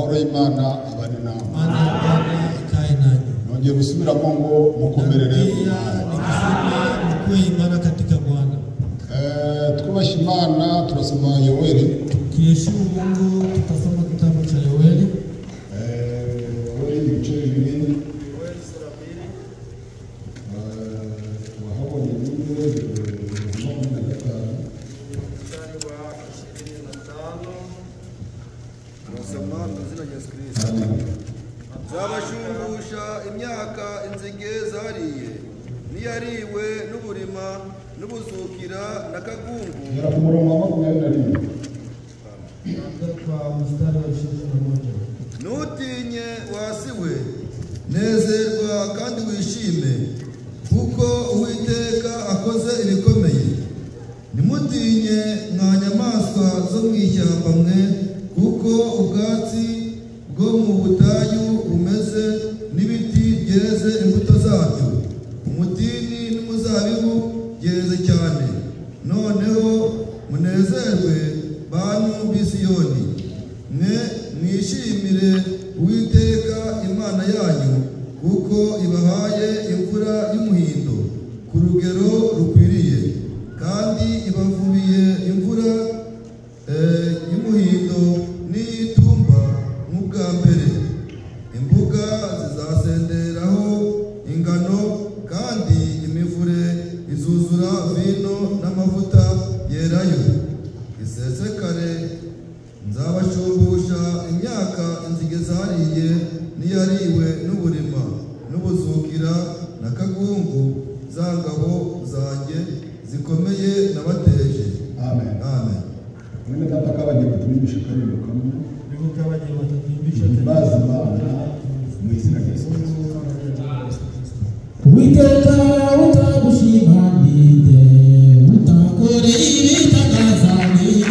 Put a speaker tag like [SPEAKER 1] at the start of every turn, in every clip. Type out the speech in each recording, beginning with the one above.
[SPEAKER 1] Amahoro y'Imana abane namwe.
[SPEAKER 2] Amani ya Bwana ikae nanyi.
[SPEAKER 1] Nongeye gusubiramo ngo mukomerere.
[SPEAKER 2] Pia nikisema mkuwe imara katika Bwana.
[SPEAKER 1] Twubashye Imana turasoma Yoweri.
[SPEAKER 2] Tukiheshimu Mungu tutasoma kitabu cha Yoeli.
[SPEAKER 1] Yoeli ibice bibiri. Wahabonye ninde 25.
[SPEAKER 3] Mstari wa 25 turasoma mu izina rya Yesu Kristo. Nzabashumbusha imyaka inzige zariye n'iyariwe n'uburima n'ubuzukira na kagungu.
[SPEAKER 1] Gera ku murongo wa 21.
[SPEAKER 2] Tuanze kwa mstari wa 21.
[SPEAKER 3] Ntutinye wasiwe, nezerwa kandi wishime, kuko Uwiteka akoze ibikomeye. Ntimutinye mwa nyamaswa zo mu ishyamba mwe, kuko ubwatsi bwo mu butayu bumeze n'ibiti byeze imbuto zabyo. Umutini n'umuzabibu byeze cyane. Noneho munezerwe bantu b'i Siyoni, mwe mwishimire Uwiteka Imana yanyu, kuko ibahaye imvura y'umuhindo ku rugero rukwiriye, kandi ibavubiye imvura y'umuhindo n'iy'itumba nk'ubwa mbere. Imbuga zizasenderaho ingano, kandi imivure izuzura vino n'amavuta yerayo. Isesekare nzabashumbusha imyaka inzige zariye n'iyariwe n'uburima n'ubuzukira na kagungu, za ngabo zanjye zikomeye nabateje.
[SPEAKER 1] Amen.
[SPEAKER 3] Amen.
[SPEAKER 1] Mwene data kabagiye kutubimisha karibu kamwe.
[SPEAKER 2] Ndugu Kabaje watatuimbisha
[SPEAKER 1] Himbaza Imana mu izina rya Yesu Kristo.
[SPEAKER 4] Uwiteka utagushima ninde, utakoreye ibitangaza ninde.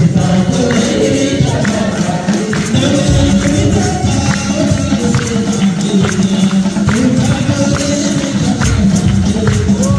[SPEAKER 4] Utakoreye ibitangaza ninde. Utakoreye ibitangaza ninde.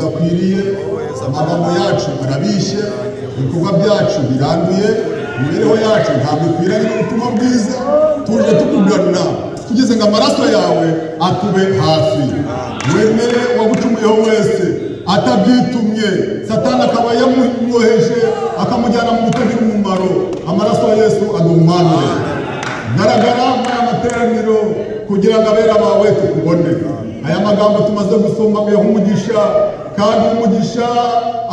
[SPEAKER 1] Tubakwiriye, amagambo yacu arabishye, ibikorwa byacu biranduye, imibereho yacu ntabwo ikwiranye n'ubutumwa bwiza. Tuje tukugana tugeze ngo amaraso yawe atube hafi. Wemere uwagucumuyeho wese atabyitumye, Satani akaba yamwoheje akamujyana mu butagira umumaro. Amaraso ya Yesu aduhumanure. Garagara muri aya materaniro kugira ngo abera bawe tukubone. Aya magambo tumaze gusoma uyaha umugisha, kandi umugisha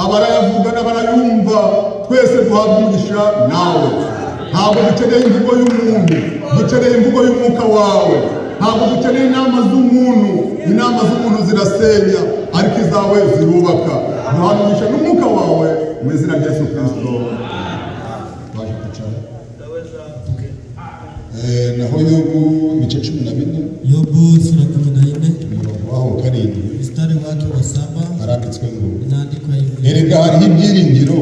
[SPEAKER 1] abarayavuga n'abarayumva, twese duhabwa umugisha nawe. Ntabwo dukeneye imvugo y'umuntu, dukeneye imvugo y'umwuka wawe. Ntabwo dukeneye inama z'umuntu, inama z'umuntu zirasenya, ariko izawe zirubaka. Duhabwa umugisha n'umwuka wawe mu izina rya Yesu Kristo. Baje kwicara. Naho Yobu ibice 14,
[SPEAKER 2] Yobu sura 14
[SPEAKER 1] umurongo waho 7,
[SPEAKER 2] mstari wake wa 7,
[SPEAKER 1] haranditswe ngo
[SPEAKER 2] inaandikwa hivi:
[SPEAKER 1] erega hariho ibyiringiro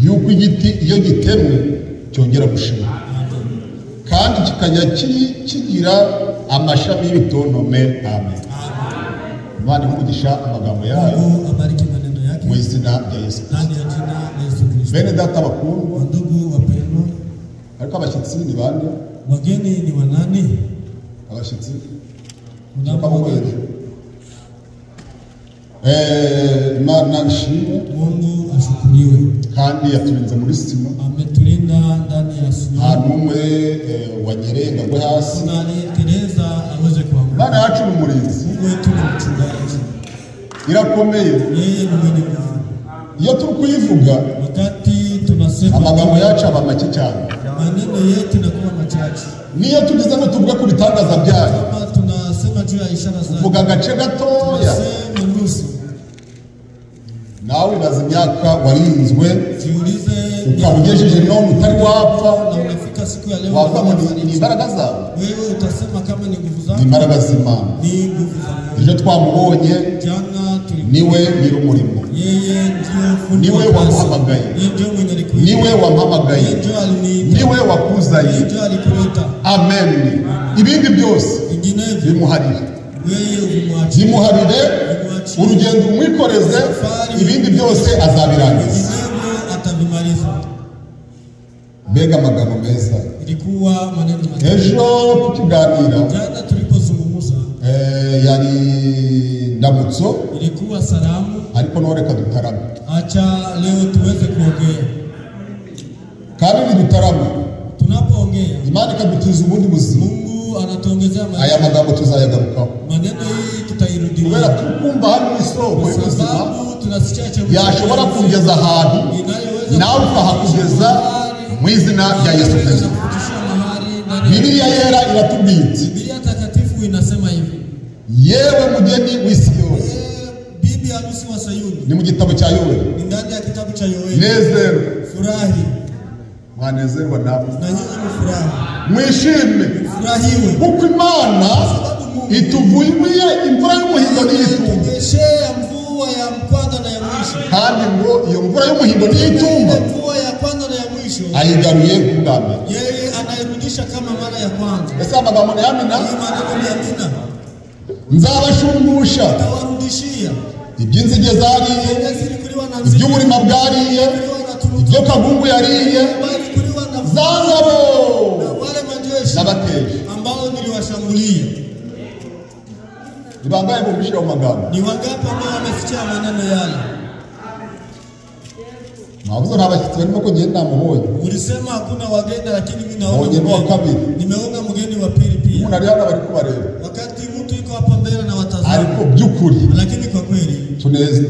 [SPEAKER 1] yuko igiti iyo gitemwe cyongera gushima, kandi kikajya kigira amashami y'ibitontome. Amen. Imana ihe umugisha amagambo yayo
[SPEAKER 2] Mungu abariki maneno yake
[SPEAKER 1] mu izina rya Yesu Kristo.
[SPEAKER 2] ndani ya jina la Yesu Kristo.
[SPEAKER 1] Bene data bakundwa,
[SPEAKER 2] Wandugu wapendwa,
[SPEAKER 1] ariko abashyitsi ni bande?
[SPEAKER 2] wageni ni wanani?
[SPEAKER 1] Abashyitsi
[SPEAKER 2] Mnamo wageni.
[SPEAKER 1] Imana ishimwe.
[SPEAKER 2] Mungu ashukuriwe,
[SPEAKER 1] kandi yaturinze muri sima,
[SPEAKER 2] ametulinda ndani ya
[SPEAKER 1] nta
[SPEAKER 2] sima,
[SPEAKER 1] n'umwe wanyereye ngo agwe hasi.
[SPEAKER 2] kuna aliyeteleza aweze kuanguka.
[SPEAKER 1] Imana yacu ni umurinzi,
[SPEAKER 2] Mungu wetu ni mchungaji,
[SPEAKER 1] irakomeye.
[SPEAKER 2] yeye ni mwenye nguvu.
[SPEAKER 1] Iyo turi kuyivuga
[SPEAKER 2] Wakati tunasema
[SPEAKER 1] amagambo yacu aba make cyane,
[SPEAKER 2] maneno yetu inakuwa machache,
[SPEAKER 1] niyo tugeze ngo tuvuge ku bitangaza byayo,
[SPEAKER 2] kama tunasema juu ya ishara zake,
[SPEAKER 1] tuvuga agace gatoya.
[SPEAKER 2] tunasema nusu.
[SPEAKER 1] Nawe ibaza imyaka warinzwe,
[SPEAKER 2] Jiulize
[SPEAKER 1] ukaba ugejeje none utari wapfa,
[SPEAKER 2] na unafika siku ya leo,
[SPEAKER 1] wavuga ngo ni imbaraga zawe?
[SPEAKER 2] wewe utasema kama ni nguvu
[SPEAKER 1] Ni
[SPEAKER 2] zako?
[SPEAKER 1] imbaraga z'Imana.
[SPEAKER 2] Ni nguvu za Mungu.
[SPEAKER 1] Ejo twamubonye,
[SPEAKER 2] Jana tulikuwa
[SPEAKER 1] niwe nyir'umurimo,
[SPEAKER 2] yeye ndio fundi
[SPEAKER 1] niwe
[SPEAKER 2] wa kazi.
[SPEAKER 1] wamuhamagaye,
[SPEAKER 2] Yeye ndio mwenye alikuita,
[SPEAKER 1] niwe wampamagaye,
[SPEAKER 2] yeye ndio aliniita,
[SPEAKER 1] niwe wakuzanye.
[SPEAKER 2] yeye ndio alikuleta.
[SPEAKER 1] Amen. Ibindi byose
[SPEAKER 2] Vinginevyo
[SPEAKER 1] bimuharire,
[SPEAKER 2] wewe umwachie,
[SPEAKER 1] bimuharire, urugendo umwikoreze, ibindi byose azabirangiza.
[SPEAKER 2] vinginevyo atavimaliza.
[SPEAKER 1] Mbega amagambo meza!
[SPEAKER 2] Ilikuwa maneno mazuri.
[SPEAKER 1] Ejo tukiganira,
[SPEAKER 2] Jana tulipozungumza
[SPEAKER 1] yari ndamutso,
[SPEAKER 2] ilikuwa salamu.
[SPEAKER 1] ariko none reka dutarame.
[SPEAKER 2] Acha leo tuweze kuongea.
[SPEAKER 1] Kandi nidutarama,
[SPEAKER 2] Tunapoongea
[SPEAKER 1] Imana ikadutiza ubundi buzima,
[SPEAKER 2] Mungu anatuongezea
[SPEAKER 1] aya
[SPEAKER 2] maisha.
[SPEAKER 1] magambo tuzayagarukaho,
[SPEAKER 2] Maneno hii
[SPEAKER 1] kubera
[SPEAKER 2] tutairudilia
[SPEAKER 1] tukumva hano isoko
[SPEAKER 2] kwa
[SPEAKER 1] y'ubuzima
[SPEAKER 2] sababu tunasikia chemsha
[SPEAKER 1] yashobora kugeza ahantu
[SPEAKER 2] inayoweza
[SPEAKER 1] nawe ukahakugeza mu izina rya Yesu Kristo.
[SPEAKER 2] kufikishwa mahali ndani ya
[SPEAKER 1] Bibiliya yera iratubwira iti
[SPEAKER 2] Biblia takatifu inasema hivi:
[SPEAKER 1] yewe mugeni w'isi yose,
[SPEAKER 2] bibi harusi wa Sayuni,
[SPEAKER 1] ni mu gitabo cya Yoweli,
[SPEAKER 2] ni ndani ya kitabu cha Yoeli.
[SPEAKER 1] nezerwa,
[SPEAKER 2] Furahi
[SPEAKER 1] mwanezerwa nawe,
[SPEAKER 2] na nyinyi mfurahi,
[SPEAKER 1] mwishime
[SPEAKER 2] furahiwe
[SPEAKER 1] kuko Imana
[SPEAKER 2] sababu Mungu
[SPEAKER 1] ituvuye imvura y'umuhindo n'iyitumba,
[SPEAKER 2] ametunyeshea mvua ya kwanza na ya mwisho.
[SPEAKER 1] kandi ngo iyo mvura y'umuhindo n'iyitumba
[SPEAKER 2] Ile mvua ya kwanza na ya mwisho
[SPEAKER 1] ayigaruye bwa mbere.
[SPEAKER 2] yeye anairudisha kama mara ya kwanza.
[SPEAKER 1] Ese amagambo ni amina?
[SPEAKER 2] Hiyo maneno ni amina,
[SPEAKER 1] Nzabashumbusha
[SPEAKER 2] tawarudishia
[SPEAKER 1] iby'inzige zariye,
[SPEAKER 2] yenye zilikuliwa na nzige,
[SPEAKER 1] iby'uburima bwariye,
[SPEAKER 2] zilikuliwa na turutu,
[SPEAKER 1] ibyo kagungu yariye,
[SPEAKER 2] bali kuliwa na
[SPEAKER 1] za ngabo
[SPEAKER 2] na wale majeshi
[SPEAKER 1] n'abateje.
[SPEAKER 2] ambao niliwashambulia.
[SPEAKER 1] Ni bangahe bumvise ayo magambo?
[SPEAKER 2] Ni wangapi ambao wamesikia maneno yale?
[SPEAKER 1] Mwavuze nta bashyitsi barimo ko njye namubonye.
[SPEAKER 2] Ulisema hakuna wageni, lakini mimi naona
[SPEAKER 1] Mbonye n'uwa
[SPEAKER 2] mgeni.
[SPEAKER 1] kabiri.
[SPEAKER 2] Nimeona mgeni wa pili pia.
[SPEAKER 1] Umuntu ari hano bari kubareba,
[SPEAKER 2] Wakati mtu yuko hapa mbele na watazama,
[SPEAKER 1] ariko by'ukuri
[SPEAKER 2] lakini kwa kweli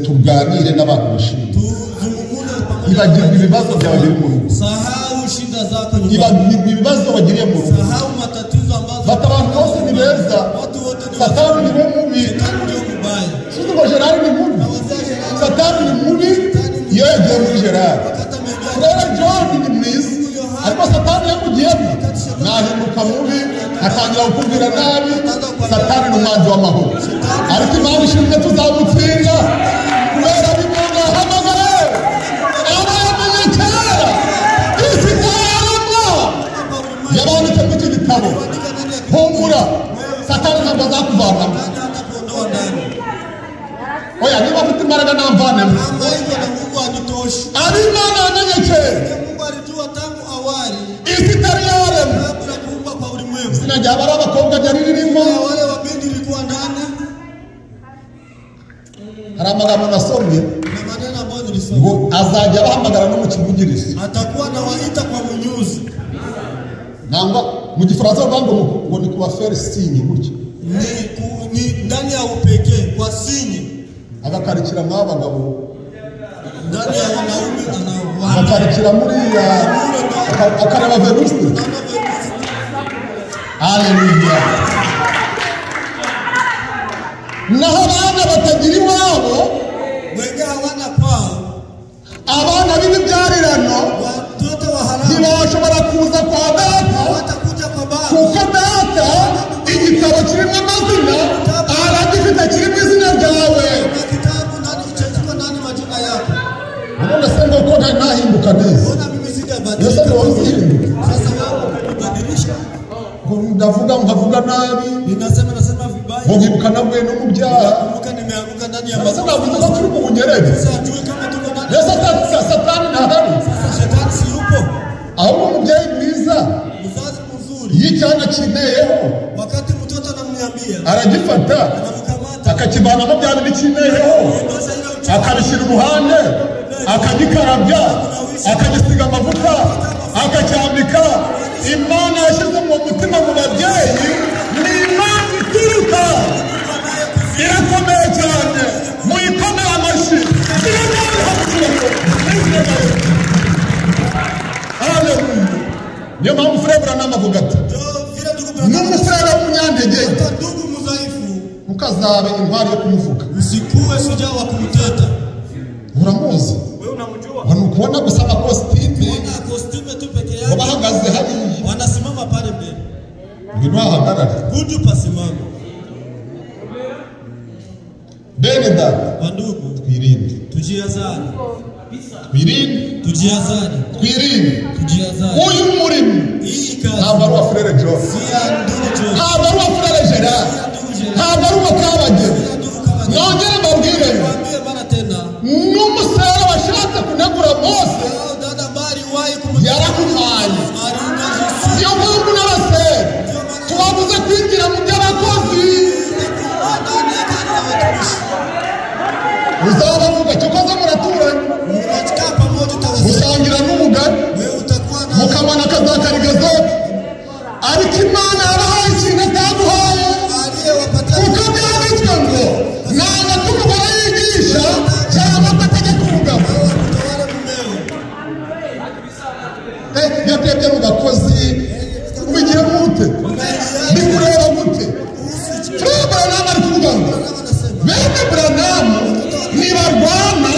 [SPEAKER 1] tuganire n'abantu bishimye.
[SPEAKER 2] tuzungumze pamoja.
[SPEAKER 1] Ibagirwa ibibazo byawe biri mu rugo,
[SPEAKER 2] Sahau shida zako nyumbani,
[SPEAKER 1] ibagirwa ibibazo wagiriye mu rugo.
[SPEAKER 2] sahau matatizo ambazo
[SPEAKER 1] Fata abantu bose ni beza,
[SPEAKER 2] watu wote ni
[SPEAKER 1] Satani ni we mubi.
[SPEAKER 2] Shetani ndio mubaya.
[SPEAKER 1] Sinzi ngo Gerard ni mubi,
[SPEAKER 2] Na wazee Shetani
[SPEAKER 1] Satani ni mubi iyo yagiye muri Gerard.
[SPEAKER 2] wakati ameingia
[SPEAKER 1] Rero John ni mwiza, ariko Satani yamugiyemo nahinduka mubi, atangira kukubwira nabi. Satani ni umwanzi w'amahoro, ariko Imana ishimwe tuzamutsinda kubera bimunga hamagare aba yamenye kera isi itararemwa, yabanditse muri iki gitabo. Humura, Satani ntabwo azakuvanamo.
[SPEAKER 2] Shetani hatakuondoa ndani.
[SPEAKER 1] Oya, niba afite imbaraga nawe. Amagambo nasomye
[SPEAKER 2] Na maneno ambayo nilisoma.
[SPEAKER 1] Ngo azajya abahamagara no mu kivugirizo.
[SPEAKER 2] Atakuwa anawaita kwa bunyuzi.
[SPEAKER 1] Nangwa mu gifaransa bavuga ngo ni kuba faire signe gutya.
[SPEAKER 2] Ni ndani ya upekee kwa sinye.
[SPEAKER 1] Agakarikira mw'abagabo.
[SPEAKER 2] Ndani ya wanaume anawa.
[SPEAKER 1] Agakarikira muri akareba Venuste. Haleluya. Naho abana batagira iwabo,
[SPEAKER 2] wenye hawana kwao,
[SPEAKER 1] abana b'ibibyarirano
[SPEAKER 2] watoto wa haramu
[SPEAKER 1] ntibashobora kuza kwa data,
[SPEAKER 2] hawatakuja kwa baba,
[SPEAKER 1] kuko data igitabo kirimo amazina aragifite kirimo izina ryawe.
[SPEAKER 2] Na kitabu nani chetiko nani majina yako.
[SPEAKER 1] Unaona sasa ngo ko nahinduka neza.
[SPEAKER 2] Mbona mimi sijabadilika?
[SPEAKER 1] Sasa uzihinduka.
[SPEAKER 2] Sasa wewe kubadilisha.
[SPEAKER 1] Ndavuga nkavuga nabi.
[SPEAKER 2] Ninasema nasema vibaya.
[SPEAKER 1] Nkibuka nabwe no mu byaha.
[SPEAKER 2] Kumbuka nimeanguka ndani ya
[SPEAKER 1] makosa. Sasa navuze ko turi mu bunyerere.
[SPEAKER 2] Sasa ajue kama tuko ndani.
[SPEAKER 1] Sasa Satani ntahari.
[SPEAKER 2] Sasa shetani si yupo.
[SPEAKER 1] Ahubwo umubyeyi mwiza,
[SPEAKER 2] mzazi mzuri,
[SPEAKER 1] iyo icyana kineyeho,
[SPEAKER 2] wakati mtoto anamniambia,
[SPEAKER 1] aragifata,
[SPEAKER 2] anamkamata,
[SPEAKER 1] akakivanamo bya bindi kineyeho, akabishyira uruhande, akagikarabya, akagisiga amavuta, akacyambika. Imana yashyize mu mutima mu babyeyi ni Imana ituruka irakomeye cyane, muyikomere amashyi. Haleluya. Niyo mpamvu Frère Branham avuga ati n'umufurere w'umunyantege ukazabe intwari yo kumuvuga,
[SPEAKER 2] usikuwe shujaa wa kumteta.
[SPEAKER 1] Uramuzi?
[SPEAKER 2] Wewe unamjua?
[SPEAKER 1] Wanakuona gusa amakositime,
[SPEAKER 2] wana kostime tu peke yake,
[SPEAKER 1] bahagaze hariya,
[SPEAKER 2] wanasimama pale mbele.
[SPEAKER 1] Ngwino ahagarare,
[SPEAKER 2] kuju pasimama.
[SPEAKER 1] Bene data,
[SPEAKER 2] wandugu,
[SPEAKER 1] twirinde,
[SPEAKER 2] tujihadhari,
[SPEAKER 1] twirinde,
[SPEAKER 2] tujihadhari,
[SPEAKER 1] twirinde,
[SPEAKER 2] tujihadhari.
[SPEAKER 1] Uyu murimo ntabwo ari uwa Frère John, ntabwo ari uwa Frère Gerard, ntabwo ari uwa Kabageni. Nongere mbabwire n'umusare washatse kunegura Mose yarakumaye. Niyo mpamvu n'abasere tubabuze kwinjira mu by'abakozi. Uzabavuga cyokoza muraturanye, musangira n'ubugari, mukamana akazakarigazote, ariko Imana yabahaye ikintu ataguhaye, kuko byanditswe ngo nanga ko umugore yigisha cyangwa ko ategeka umugabo. Yatebye mu bakozi ubigira gute, bikureba gute? Frère Branham ari kuvuga ngo bene Branham nibarwana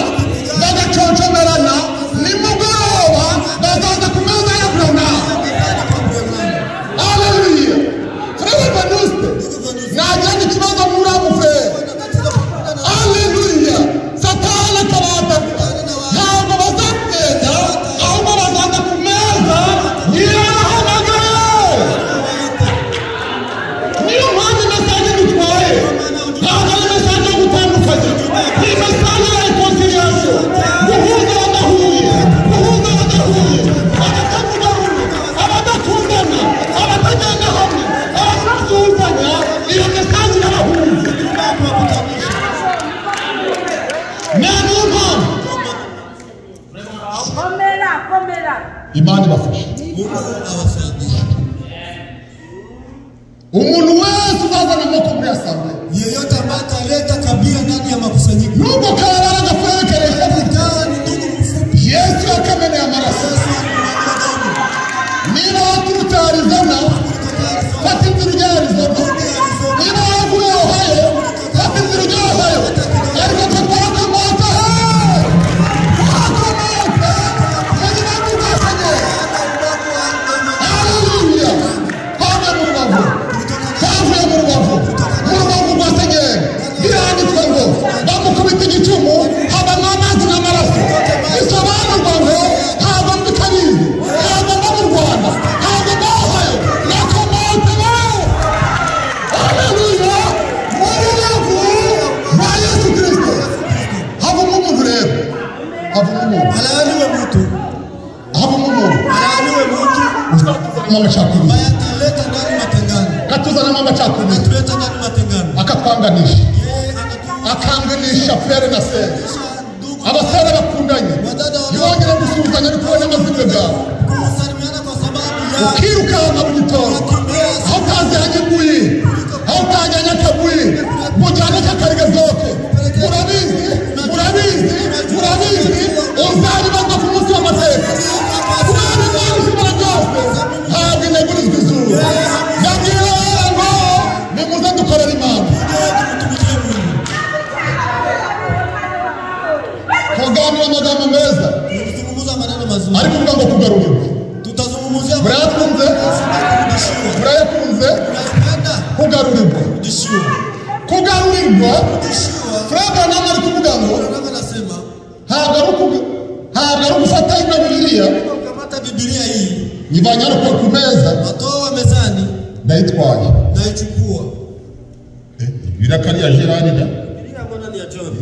[SPEAKER 1] bagaconcomerana, nimugoroba bazaza ku meza ya Branham. Haleluya. Frère Venuste najyana ikibazo muri abo frère. Haleluya. Satani akabata, ntabwo bazagenda, ahubwo bazaza ku meza y'abahamagaye. Niyo mpamvu message dutwaye ntabwo ari message yo gutandukanya, ni message ya reconciliation, guhuza abadahuye, guhuza abadahuye, abatavuga rumwe, abadakundana, abatagenda hamwe, abadasuhuzanya. Iyo message irabahuza. Niyo mpamvu
[SPEAKER 5] Komera, komera.
[SPEAKER 1] Imana ibafashe. Umuntu wese uzazana amoko muri assemblée,
[SPEAKER 2] yeyote ambaye ataleta kabila ndani ya makusanyiko,
[SPEAKER 1] nubwo kaba ari agafurekeresha gutya,
[SPEAKER 2] ni ndugu mfupi,
[SPEAKER 1] Yesu yakameneye amaraso. Niba waturutse Arizona, fata inzira ujya Arizona. Niba wavuye Ohio, fata inzira ujya Ohio. Ariko twe twakomotse he? Twakomotse mu gihugu cya Senyeri. Haleluya. Twavuye mu rubavu, twavuye mu rubavu, mu rubavu rwa Senyeri. Biranditswe ngo bamukubita igicumu, habamo amazi n'amaraso. Bisobanurwa ngo ntabwo ndi Kabizi, ntabwo mba mu Rwanda, ntabwo mba Ohio, nakomotse he? Haleluya. Mu rubavu rwa Yesu Kristo. Havamo umuntu rero, havamo umuntu,
[SPEAKER 2] Alaaniwe mtu,
[SPEAKER 1] havamo umuntu
[SPEAKER 2] alaaniwe mtu
[SPEAKER 1] uzatuzanamo amacakubiri,
[SPEAKER 2] ambaye ataleta ndani matengano,
[SPEAKER 1] akatuzanamo amacakubiri,
[SPEAKER 2] atuleta ndani matengano,
[SPEAKER 1] akatwanganisha.
[SPEAKER 2] yeye anatu
[SPEAKER 1] Akanganisha frere na sere. Abasore bakundanye ntibongere gusuhuzanya bitewe n'amazina bwabo. Ukirukanka mu gitondo aho utazanye imbuyi, aho utajyanye akabuyi, mujyane kakarigazoke. Murabizi, murabizi, murabizi, uzabibazwa ku munsi w'amateka. Kubera Imana ishobora byose, ntabwo inegurizwa izuba. Yabwira ngo nimuze dukorere Imana. Tuganira amagambo meza, ariko uvuga ngo kugarurirwa. Murayakunze? Murayakunze? Kugarurirwa. Kugarurirwa. Frere Branham ari kuvuga ngo ntabwo ari ugufata ino Bibiliya nyivanye hano ku meza ndayitwaye. Bibiliya ko ari iya Gerard da?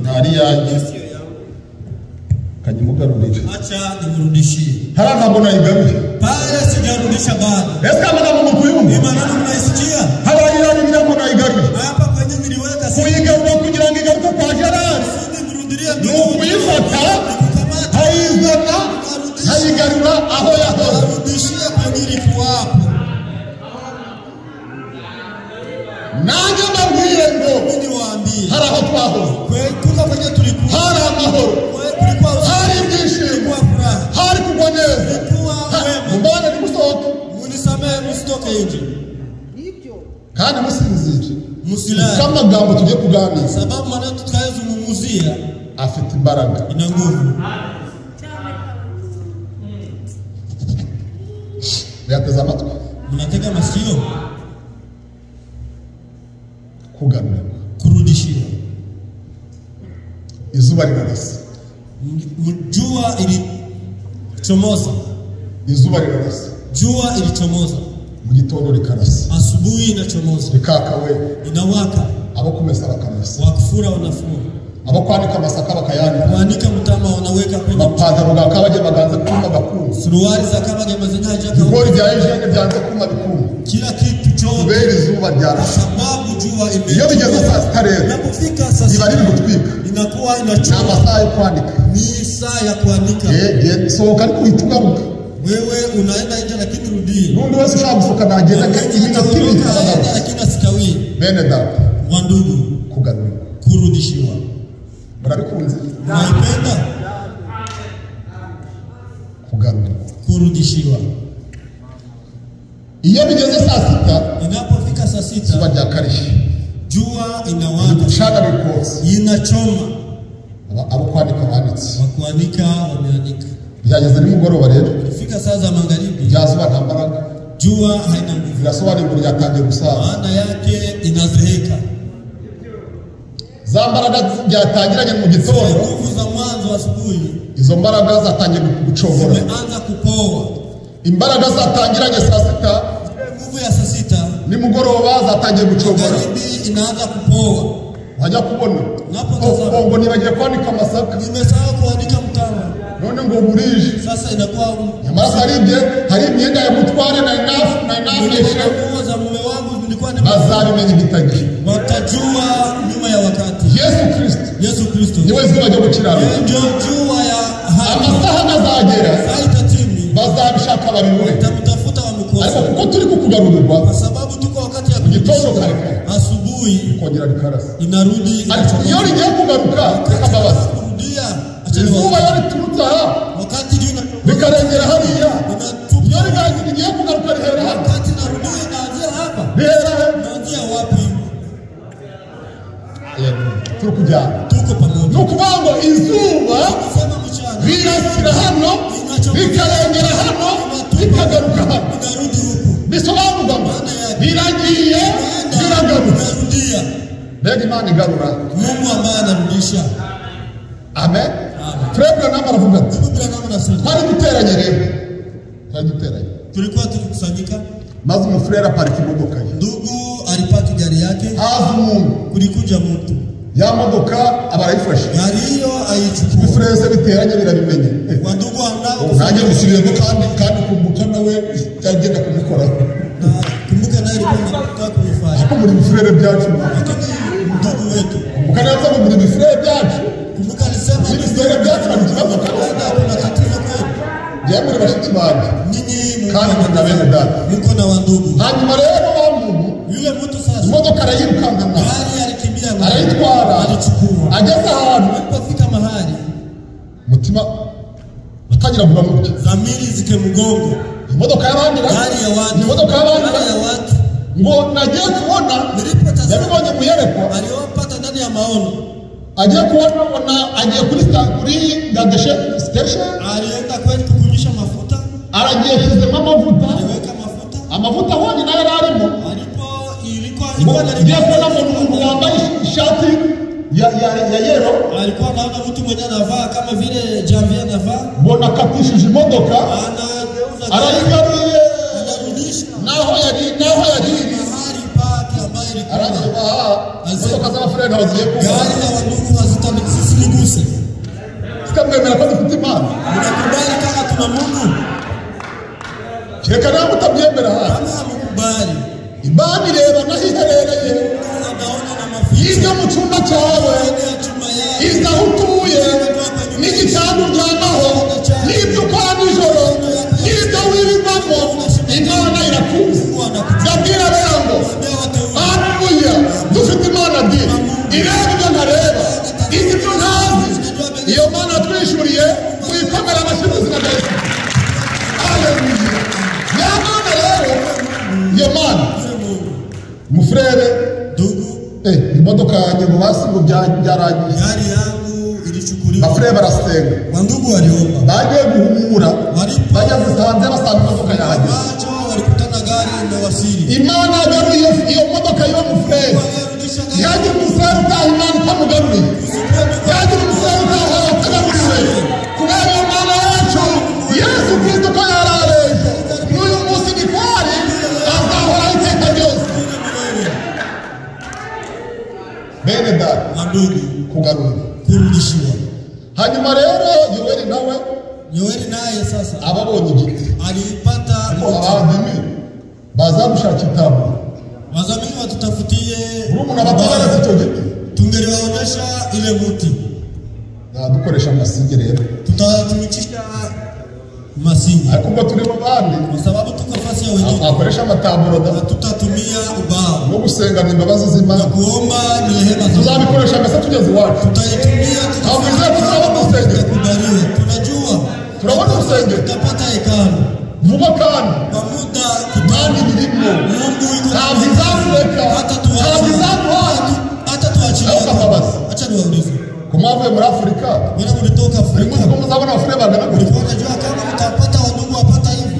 [SPEAKER 1] Ntari iyanjye. Kanyimugarurire.
[SPEAKER 2] Acha nimrudishie.
[SPEAKER 1] Hara ntabwo nayigaruye.
[SPEAKER 2] Pale sijarudisha bado.
[SPEAKER 1] Ese amagambo mukuyumva?
[SPEAKER 2] Ni maneno mnaisikia?
[SPEAKER 1] Hara iriya ngo nayigaruye.
[SPEAKER 2] Hapa kwenye niliweka si.
[SPEAKER 1] Kuyigarura kugira ngo igaruke kwa Gerard.
[SPEAKER 2] Nimrudilie
[SPEAKER 1] Ni ukuyifata, nkayizana, nkayigarura aho yahoze.
[SPEAKER 2] Narudishia kwenye ilikuwapo.
[SPEAKER 1] Nanjye mbabwire ngo
[SPEAKER 2] Mimi niwaambie.
[SPEAKER 1] hari aho twahoze.
[SPEAKER 2] Kuko kwenye tulikuwa.
[SPEAKER 1] Hari amahoro.
[SPEAKER 2] Kulikuwa
[SPEAKER 1] Hari ibyishimo.
[SPEAKER 2] kulikuwa furaha.
[SPEAKER 1] Hari kugwa neza.
[SPEAKER 2] Kulikuwa wema.
[SPEAKER 1] Mubane nimusohoke.
[SPEAKER 2] Munisamehe msitoke nje.
[SPEAKER 1] Kandi musinzire.
[SPEAKER 2] Msilale.
[SPEAKER 1] Kuko amagambo tugiye kuganira
[SPEAKER 2] Sababu maneno tutakayozungumzia
[SPEAKER 1] afite imbaraga.
[SPEAKER 2] ina nguvu.
[SPEAKER 1] Muyateze amatwi.
[SPEAKER 2] Mnatega masikio?
[SPEAKER 1] Kugarurirwa.
[SPEAKER 2] Kurudishiwa.
[SPEAKER 1] Izuba rirarasa.
[SPEAKER 2] Jua ilichomoza.
[SPEAKER 1] Izuba rirarasa.
[SPEAKER 2] Jua ilichomoza.
[SPEAKER 1] Mu gitondo rikarasa.
[SPEAKER 2] Asubuhi inachomoza.
[SPEAKER 1] Rikaka we.
[SPEAKER 2] Inawaka.
[SPEAKER 1] Abo kumesa bakamesa.
[SPEAKER 2] Wakufura wanafura.
[SPEAKER 1] Abo kwanika amasaka bakayanika.
[SPEAKER 2] Kuanika mtama wanaweka kwenye
[SPEAKER 1] Amapantaro ga Kabage baganze kuma gakuma.
[SPEAKER 2] suruali za Kabage zinaja
[SPEAKER 1] Ibigori bya Eugene byanze kuma bikuma.
[SPEAKER 2] Kila kitu chote
[SPEAKER 1] Kubera izuba
[SPEAKER 2] kwa
[SPEAKER 1] ryarashe.
[SPEAKER 2] sababu jua ime.
[SPEAKER 1] Iyo bigeze saa sita rero
[SPEAKER 2] Inapofika saa
[SPEAKER 1] riba riri
[SPEAKER 2] sita
[SPEAKER 1] gutwika.
[SPEAKER 2] inakuwa
[SPEAKER 1] Ni
[SPEAKER 2] inachoma.
[SPEAKER 1] amasaha yo kwanika.
[SPEAKER 2] Ni saa ya kuanika.
[SPEAKER 1] Sohoka ariko uhita ugaruka.
[SPEAKER 2] Wewe unaenda nje lakini rudie.
[SPEAKER 1] N'undi wese ushaka gusohoka nagenda iminota ibiri
[SPEAKER 2] Aenda
[SPEAKER 1] akagaruka.
[SPEAKER 2] lakini asikawie.
[SPEAKER 1] Bene data
[SPEAKER 2] Wa ndugu,
[SPEAKER 1] kugarurirwa.
[SPEAKER 2] kurudishiwa.
[SPEAKER 1] Murabikunze?
[SPEAKER 2] Unaipenda?
[SPEAKER 1] Kugarurirwa.
[SPEAKER 2] Kurudishiwa.
[SPEAKER 1] Iyo bigeze saa sita
[SPEAKER 2] Inapofika saa
[SPEAKER 1] izuba
[SPEAKER 2] sita
[SPEAKER 1] ryakarishye.
[SPEAKER 2] jua inawaka,
[SPEAKER 1] Gucana bikotsa.
[SPEAKER 2] inachoma.
[SPEAKER 1] Abo kwanika banditse.
[SPEAKER 2] Wakuanika wameanika.
[SPEAKER 1] Byageze nimugoroba rero
[SPEAKER 2] Ilifika saa za magharibi,
[SPEAKER 1] rya zuba nta mbaraga.
[SPEAKER 2] jua haina nguvu,
[SPEAKER 1] Birasobanura ngo ryatangiye gusaza.
[SPEAKER 2] maana yake inazeeka.
[SPEAKER 1] Za mbaraga byatangiranye mu gitondo,
[SPEAKER 2] Nguvu za mwanzo asubuhi
[SPEAKER 1] izo mbaraga zatangiye gucogora.
[SPEAKER 2] zimeanza kupoa.
[SPEAKER 1] Imbaraga zatangiranye saa sita
[SPEAKER 2] Nguvu ya saa sita
[SPEAKER 1] nimugoroba zatangiye gucogora.
[SPEAKER 2] magharibi inaanza kupoa.
[SPEAKER 1] Wajya kubona
[SPEAKER 2] Napotazama.
[SPEAKER 1] ngo nibagiye kwanika amasaka
[SPEAKER 2] Nimesahau kuanika mtama,
[SPEAKER 1] none ngo burije.
[SPEAKER 2] sasa inakuwa
[SPEAKER 1] Nyamara hari imyenda ya mutware na inafu na inafu
[SPEAKER 2] nilikuwa nguo za mume wangu nilikuwa nime
[SPEAKER 1] bazabimenya ibitagiye.
[SPEAKER 2] watajua nyuma ya wakati.
[SPEAKER 1] Yesu Kristo
[SPEAKER 2] Yesu Kristo
[SPEAKER 1] niwe zuba ryo gukiranuka.
[SPEAKER 2] ndio jua ya haki.
[SPEAKER 1] Amasaha nazagera
[SPEAKER 2] Saa itatimi
[SPEAKER 1] bazabishaka babibure.
[SPEAKER 2] tamtafuta wamkose,
[SPEAKER 1] Ariko kuko turi kukugarurirwa
[SPEAKER 2] kwa sababu tuko wakati ya
[SPEAKER 1] mu gitondo
[SPEAKER 2] kurudishiwa.
[SPEAKER 1] kare kare
[SPEAKER 2] Asubuhi
[SPEAKER 1] rikongera rikarasa.
[SPEAKER 2] inarudi
[SPEAKER 1] Ariko iyo rigiye kugaruka reka mbabazi.
[SPEAKER 2] kurudia. Acha
[SPEAKER 1] Izuba
[SPEAKER 2] niwaambie.
[SPEAKER 1] iyo riturutse aha
[SPEAKER 2] Wakati jua
[SPEAKER 1] rikarengera hariya,
[SPEAKER 2] inatupa,
[SPEAKER 1] iyo rigiye kugaruka rihera hano.
[SPEAKER 2] wakati narudia inaanzia hapa,
[SPEAKER 1] Rihera he?
[SPEAKER 2] inaanzia wapi?
[SPEAKER 1] Turi kujyana.
[SPEAKER 2] Tuko
[SPEAKER 1] Ni
[SPEAKER 2] pamoja.
[SPEAKER 1] ukuvuga ngo izuba
[SPEAKER 2] Kusema mchana
[SPEAKER 1] rirasira hano rikarengera hano rikagaruka hano.
[SPEAKER 2] inarudi huku,
[SPEAKER 1] Bisobanurwa ngo biragiye biragarutse.
[SPEAKER 2] inarudia.
[SPEAKER 1] Mbega Imana igarura.
[SPEAKER 2] Mungu ambaye anarudisha.
[SPEAKER 1] Amen. Frere Branham aravuga ati
[SPEAKER 2] Ndugu Branham anasema
[SPEAKER 1] twari duteranye rero, twari duteranye
[SPEAKER 2] tulikuwa tulikusanyika,
[SPEAKER 1] maze umufurere aparika imodoka ye.
[SPEAKER 2] ndugu alipaki gari yake,
[SPEAKER 1] Haza umuntu
[SPEAKER 2] kulikuja mtu
[SPEAKER 1] ya modoka aba arayifashe.
[SPEAKER 2] gari hiyo aichukua.
[SPEAKER 1] Ibifurere se biteranye birabimenye.
[SPEAKER 2] Wandugu wanao
[SPEAKER 1] Nanjye musubiyemo kandi kumbuka nawe cyagenda kumukoraho.
[SPEAKER 2] na kumbuka naye alikuwa anataka kuifanya,
[SPEAKER 1] Ariko muri bifurere byacu
[SPEAKER 2] lakini ndugu wetu
[SPEAKER 1] kumbuka neza ngo muri hari ikibazo kabisa.
[SPEAKER 2] Kuna tatizo kweli.
[SPEAKER 1] Njyewe muri bashiki banjye
[SPEAKER 2] Nyinyi
[SPEAKER 1] kandi
[SPEAKER 2] mko
[SPEAKER 1] muri bene data.
[SPEAKER 2] Mko na wandugu.
[SPEAKER 1] Hanyuma rero wa muntu
[SPEAKER 2] Yule mtu sasa
[SPEAKER 1] imodoka arayirukankana,
[SPEAKER 2] gari alikimbia nayo.
[SPEAKER 1] arayitwara,
[SPEAKER 2] Alichukua.
[SPEAKER 1] ageze ahantu
[SPEAKER 2] Alipofika mahali
[SPEAKER 1] umutima utangira kuramurya.
[SPEAKER 2] dhamiri zikemgonga.
[SPEAKER 1] Imodoka y'abandi ra?
[SPEAKER 2] Gari ya watu.
[SPEAKER 1] Imodoka y'abandi ra?
[SPEAKER 2] Gari ya watu.
[SPEAKER 1] Ngo nagiye kubona,
[SPEAKER 2] Nilipotazama
[SPEAKER 1] yabibonye mu iyerekwa,
[SPEAKER 2] aliyopata ndani ya maono.
[SPEAKER 1] agiye kubona abona agiye kuri kuri gadeshe station,
[SPEAKER 2] Alienda kweli kukunyisha mafuta,
[SPEAKER 1] aragiye ashyizemo amavuta,
[SPEAKER 2] aliweka mafuta.
[SPEAKER 1] amavuta ahwanye nayo yari arimo.
[SPEAKER 2] Alipo ilikuwa
[SPEAKER 1] Ngo
[SPEAKER 2] ilikuwa
[SPEAKER 1] ngiye kubona mbona umuntu wambaye ishati ya yero,
[SPEAKER 2] alikuwa anaona mtu mwenye anavaa kama vile Janvier anavaa,
[SPEAKER 1] mbona akatishije imodoka
[SPEAKER 2] anageuza gari,
[SPEAKER 1] arayigaruye
[SPEAKER 2] anarudisha
[SPEAKER 1] naho yari
[SPEAKER 2] mahali pake ambayo ilikuwa.
[SPEAKER 1] aravuga imodoka z'abafurere ntaho zigiye kuba.
[SPEAKER 2] Gari ya wandugu hazitaniguse.
[SPEAKER 1] Sikamwemera ko dufite Imana.
[SPEAKER 2] Mnakubali kama tuna Mungu?
[SPEAKER 1] Kereka nawe utabyemera hano.
[SPEAKER 2] Kama hamkubali,
[SPEAKER 1] Imana ireba naho iherereye,
[SPEAKER 2] Mungu anaona na maficho
[SPEAKER 1] iza mu cyumba cyawe,
[SPEAKER 2] ndani ya chumba yake,
[SPEAKER 1] iza aho utuye, n'igitanda uryamaho, n'ibyo ukora nijoro, n'ibyo wirirwamo, Imana irakuzi. Ndabwira rero ngo
[SPEAKER 2] Ambia wateule
[SPEAKER 1] haleluya, dufite Imana di ireba ibyo ntareba, izi ibyo ntazi. Iyo Mana yatwishuriye tuyikomera amashyi mu izina rya Yesu. Haleluya. Ya Mana rero, iyo Mana
[SPEAKER 2] yule Mungu.
[SPEAKER 1] mufurere
[SPEAKER 2] Ndugu,
[SPEAKER 1] imodoka yanjye ngo basi ngo byarangiye.
[SPEAKER 2] gari yangu ilichukuliwa.
[SPEAKER 1] Bafurere barasenga,
[SPEAKER 2] Wandugu waliomba,
[SPEAKER 1] bagiye guhumura,
[SPEAKER 2] walipo
[SPEAKER 1] bageze hanze basanga imodoka yanjye.
[SPEAKER 2] macho walikutana gari imewasili.
[SPEAKER 1] Imana yagaruye iyo modoka y'uwo mufurere.
[SPEAKER 2] Walirudisha gari.
[SPEAKER 1] Yagira umusore utaha Imana itamugaruriye, yagira umusore utaha atagaruriwe. Kubera iyo Mana yacu Yesu Kristo ko yari arejo n'uyu munsi ni ko ari, azahoraho iteka ryose. Bene data,
[SPEAKER 2] Wandugu,
[SPEAKER 1] kugarura
[SPEAKER 2] kurudishiwa.
[SPEAKER 1] Hanyuma rero Yoweri nawe
[SPEAKER 2] Yoeli naye sasa
[SPEAKER 1] aba abonye igiti,
[SPEAKER 2] alipata
[SPEAKER 1] ariko
[SPEAKER 2] mti.
[SPEAKER 1] abadimi baza gushaka itaburo,
[SPEAKER 2] Wazamini watutafutie,
[SPEAKER 1] urumuna bataberetse icyo giti,
[SPEAKER 2] tungeliwaonyesha ile mti,
[SPEAKER 1] dukoresha amasinge rero,
[SPEAKER 2] tutatumikisha masingi
[SPEAKER 1] ariko ubwo turi mu bandi
[SPEAKER 2] kwa sababu tuko fasi ya wengine,
[SPEAKER 1] twakoresha amataburo da
[SPEAKER 2] hatutatumia ubao
[SPEAKER 1] no gusengana imbabazi z'Imana,
[SPEAKER 2] na kuomba ni rehema za Mungu.
[SPEAKER 1] tuzabikoresha mbese tugeze iwacu.
[SPEAKER 2] Tutaitumia
[SPEAKER 1] Ntabwo bizaba tuzabona urusengero,
[SPEAKER 2] tutakubaliwa, tunajua
[SPEAKER 1] turabona urusengero
[SPEAKER 2] tutapata hekalu
[SPEAKER 1] vuba kandi
[SPEAKER 2] kwa muda.
[SPEAKER 1] Imana ibirimo,
[SPEAKER 2] Mungu yuko
[SPEAKER 1] ntabwo izatureka,
[SPEAKER 2] hata
[SPEAKER 1] ntabwo izaduhaye.
[SPEAKER 2] hata tuachilia.
[SPEAKER 1] Naomba mbabazi.
[SPEAKER 2] Acha niwaulize,
[SPEAKER 1] Ku mwavuye muri Afurika,
[SPEAKER 2] wewe mlitoka
[SPEAKER 1] muri
[SPEAKER 2] Afrika,
[SPEAKER 1] muzi ko muzabona abafurere bangana gutya?
[SPEAKER 2] ulikuwa unajua kama mtapata wandugu wapata hivi?